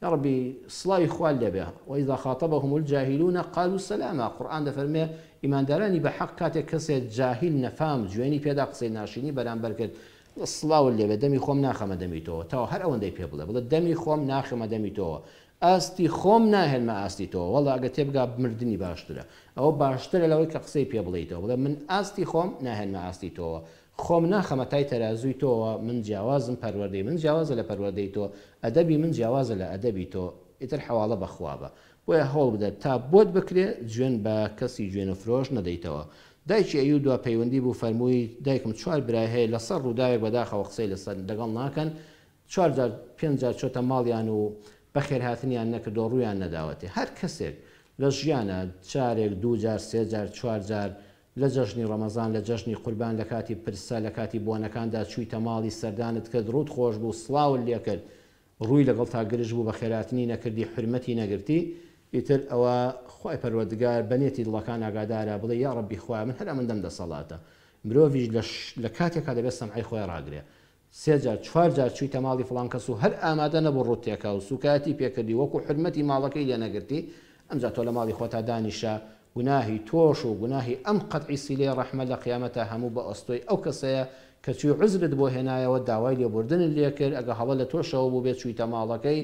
یاڕەبی سڵاوی خوات لێ بێ واذا خاطبهم الجاهلون قالوا سلاما قورئان دەفەرمێ ئیماندارانی بە حەق کاتێک کەسێ جاهیل نەفام جوێنی پێدا قسەی ناشیرینی بەرامبەر کرد بڵێ سڵاوت لێ بێ دەمی خۆم ناخەمە دەمی تۆوە تەواو هەر ئەوەندەی پێ بڵێ بڵێ دەمی خۆم ناخەمە دەمی تۆوە. ئاستی خۆم ناهێنمە ئاستی تۆوە وەڵا ئەگەر تێبگا مردنی باشترە ئەوە باشترە لەوەی کە قسەی پێ بڵێیتەوە بڵێ من ئاستی خۆم ناهێنمە ئاستی تۆوە خۆم ناخەمە تای تەرازووی تۆوە من جیاوازم پەروەردەی من جیاوازە لە پەروەردەی تۆ ئەدەبی من جیاوازە لە ئەدەبی تۆ ئیتر حەواڵە بە خوا بە بۆیە هەوڵ بدە تا بۆت بکرێ جوێن بە کەسی جوێنفرۆش نەدەیتەوە دایکی ئەیوب دوا پەیوەندی بوو فەرمووی دایکم چوار برای هەیە لەسەر ڕووداوێک بەداخەوە قسەی لەسەر لەگەڵ ناکەن چوار جار پێنج جار چۆتە ماڵیان و بەخێرهاتنیان نەکردووە ڕوویان نەداوەتێ هەر کەسێک لە ژیانا جارێک دوو جار سێ جار چوار جار لە جەژنی ڕەمەزان لە جەژنی قوربان لە کاتی پرسە لە کاتی بۆنەکاندا چوویتە ماڵی سەردانت کرد ڕووت خۆش بوو سڵاوت لێکرد ڕووی لەگەڵتا گرژ بوو بەخێراتنی نەکردی حورمەتی نەگرتی ئیتر ئەوە خوای پەروەردگار بە نێتی دڵەکان ئاگادارە بڵێ یاڕەبی خوایە من هەر ئەمەندەم دەسەڵاتە مرۆڤیش لە لە کاتێکا دەبێت سەمعەی خۆی ڕاگرێ سێ جار چوار جار چوویتە ماڵی فڵان کەس و هەر ئامادە نەبوو ڕووت تێکا و سووکایەتی پێکردی وەکو حورمەتی ماڵەکەی لێ نەگرتی ئەمجا تۆ لە ماڵی خۆتا دانیشە گوناهی تۆش و گوناهی ئەم قەتعی سیلەی ڕەحمە لە قیامەتا هەموو بە ئەستۆی ئەو کەسەیە کە چووی عوزرت بۆ هێنایەوە داوای لێبوردنت لێ کرد ئەگە هەڵە لە تۆشەوە بووبێ چوویتە ماڵەکەی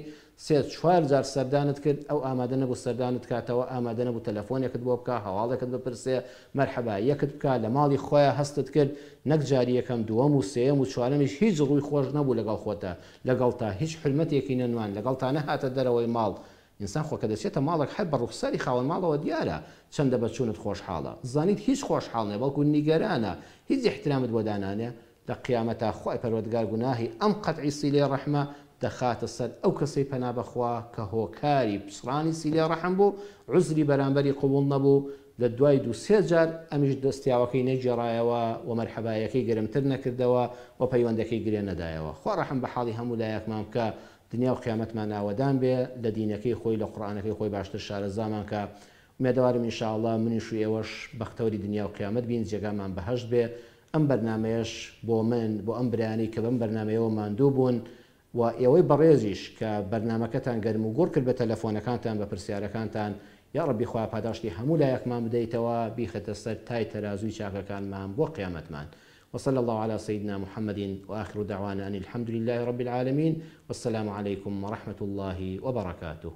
سێ چوار جار سەردانت کرد ئەو ئامادە نەبوو سەردانت کاتەوە ئامادە نەبوو تەلەفۆنێکت بۆ بکا هەواڵێکت بپرسێ مەرحەبا یەکت بکا لە ماڵی خۆیا هەستت کرد نەک جاری یەکەم دووەم و سێیەم و چوارەمیش هیچ ڕووی خۆش نەبوو لەگەڵ خۆتا لەگەڵتا هیچ حورمەتێکی نەنوان لەگەڵتا نەهاتە دەرەوەی ماڵ ئینسان خۆ کە دەچێتە ماڵێک هەر بە ڕوخساری خاوەن ماڵەوە دیارە چەندە بە چوونت خۆشحاڵە. زانیت هیچ خۆشحاڵ نیە بەڵکو نیگەرانە هیچ ئیحترامت بۆ دانانێ، لە قیامەتا خوای پەروەردگار گوناهی ئەم قەتعی سیلەی ڕەحمە دەخاتە سەر ئەو کەسەی پەنا بەخوا کە هۆکاری پچڕانی سیلەی ڕەحم بوو عوزری بەرامبەری قبوڵ نەبوو لە دوای دوو سێ جار ئەمیش دەستیاوەکەی نەگێڕایەوە و مەرحەبایەکەی گەرمتر نەکردەوە و پەیوەندەکەی گرێ نەدایەوە. خوا ڕەحم بە حاڵی هەموو لایەکمان بکا دنیا و قیامەتمان ئاوەدان بێ لە دینەکەی خۆی لە قورئانەکەی خۆی باشتر شارەزامان کا ئومێدەوارم ان شاء اللە منیش و ئێوەش بەختەوەری دنیا و قیامەت بین جێگامان بەهەشت بێ ئەم بەرنامەیەش بۆ من بۆ ئەم برایانەی کە بەم بەرنامەیەوە ماندوو بوون و ئێوەی بەڕێزیش کە بەرنامەکەتان گەرم و گوڕ کرد بە تەلەفۆنەکانتان بە پرسیارەکانتان یاڕەبی خوایە پاداشتی هەموو لایەکمان بدەیتەوە بیخەتە سەر تای تەرازووی چاکەکانمان بۆ قیامەتمان وصلی اللە علی سیدنا محمد وآخر دعوانا ان الحمد للە رب العالمین والسلام علیکم ورحمة اللە وبرکاته.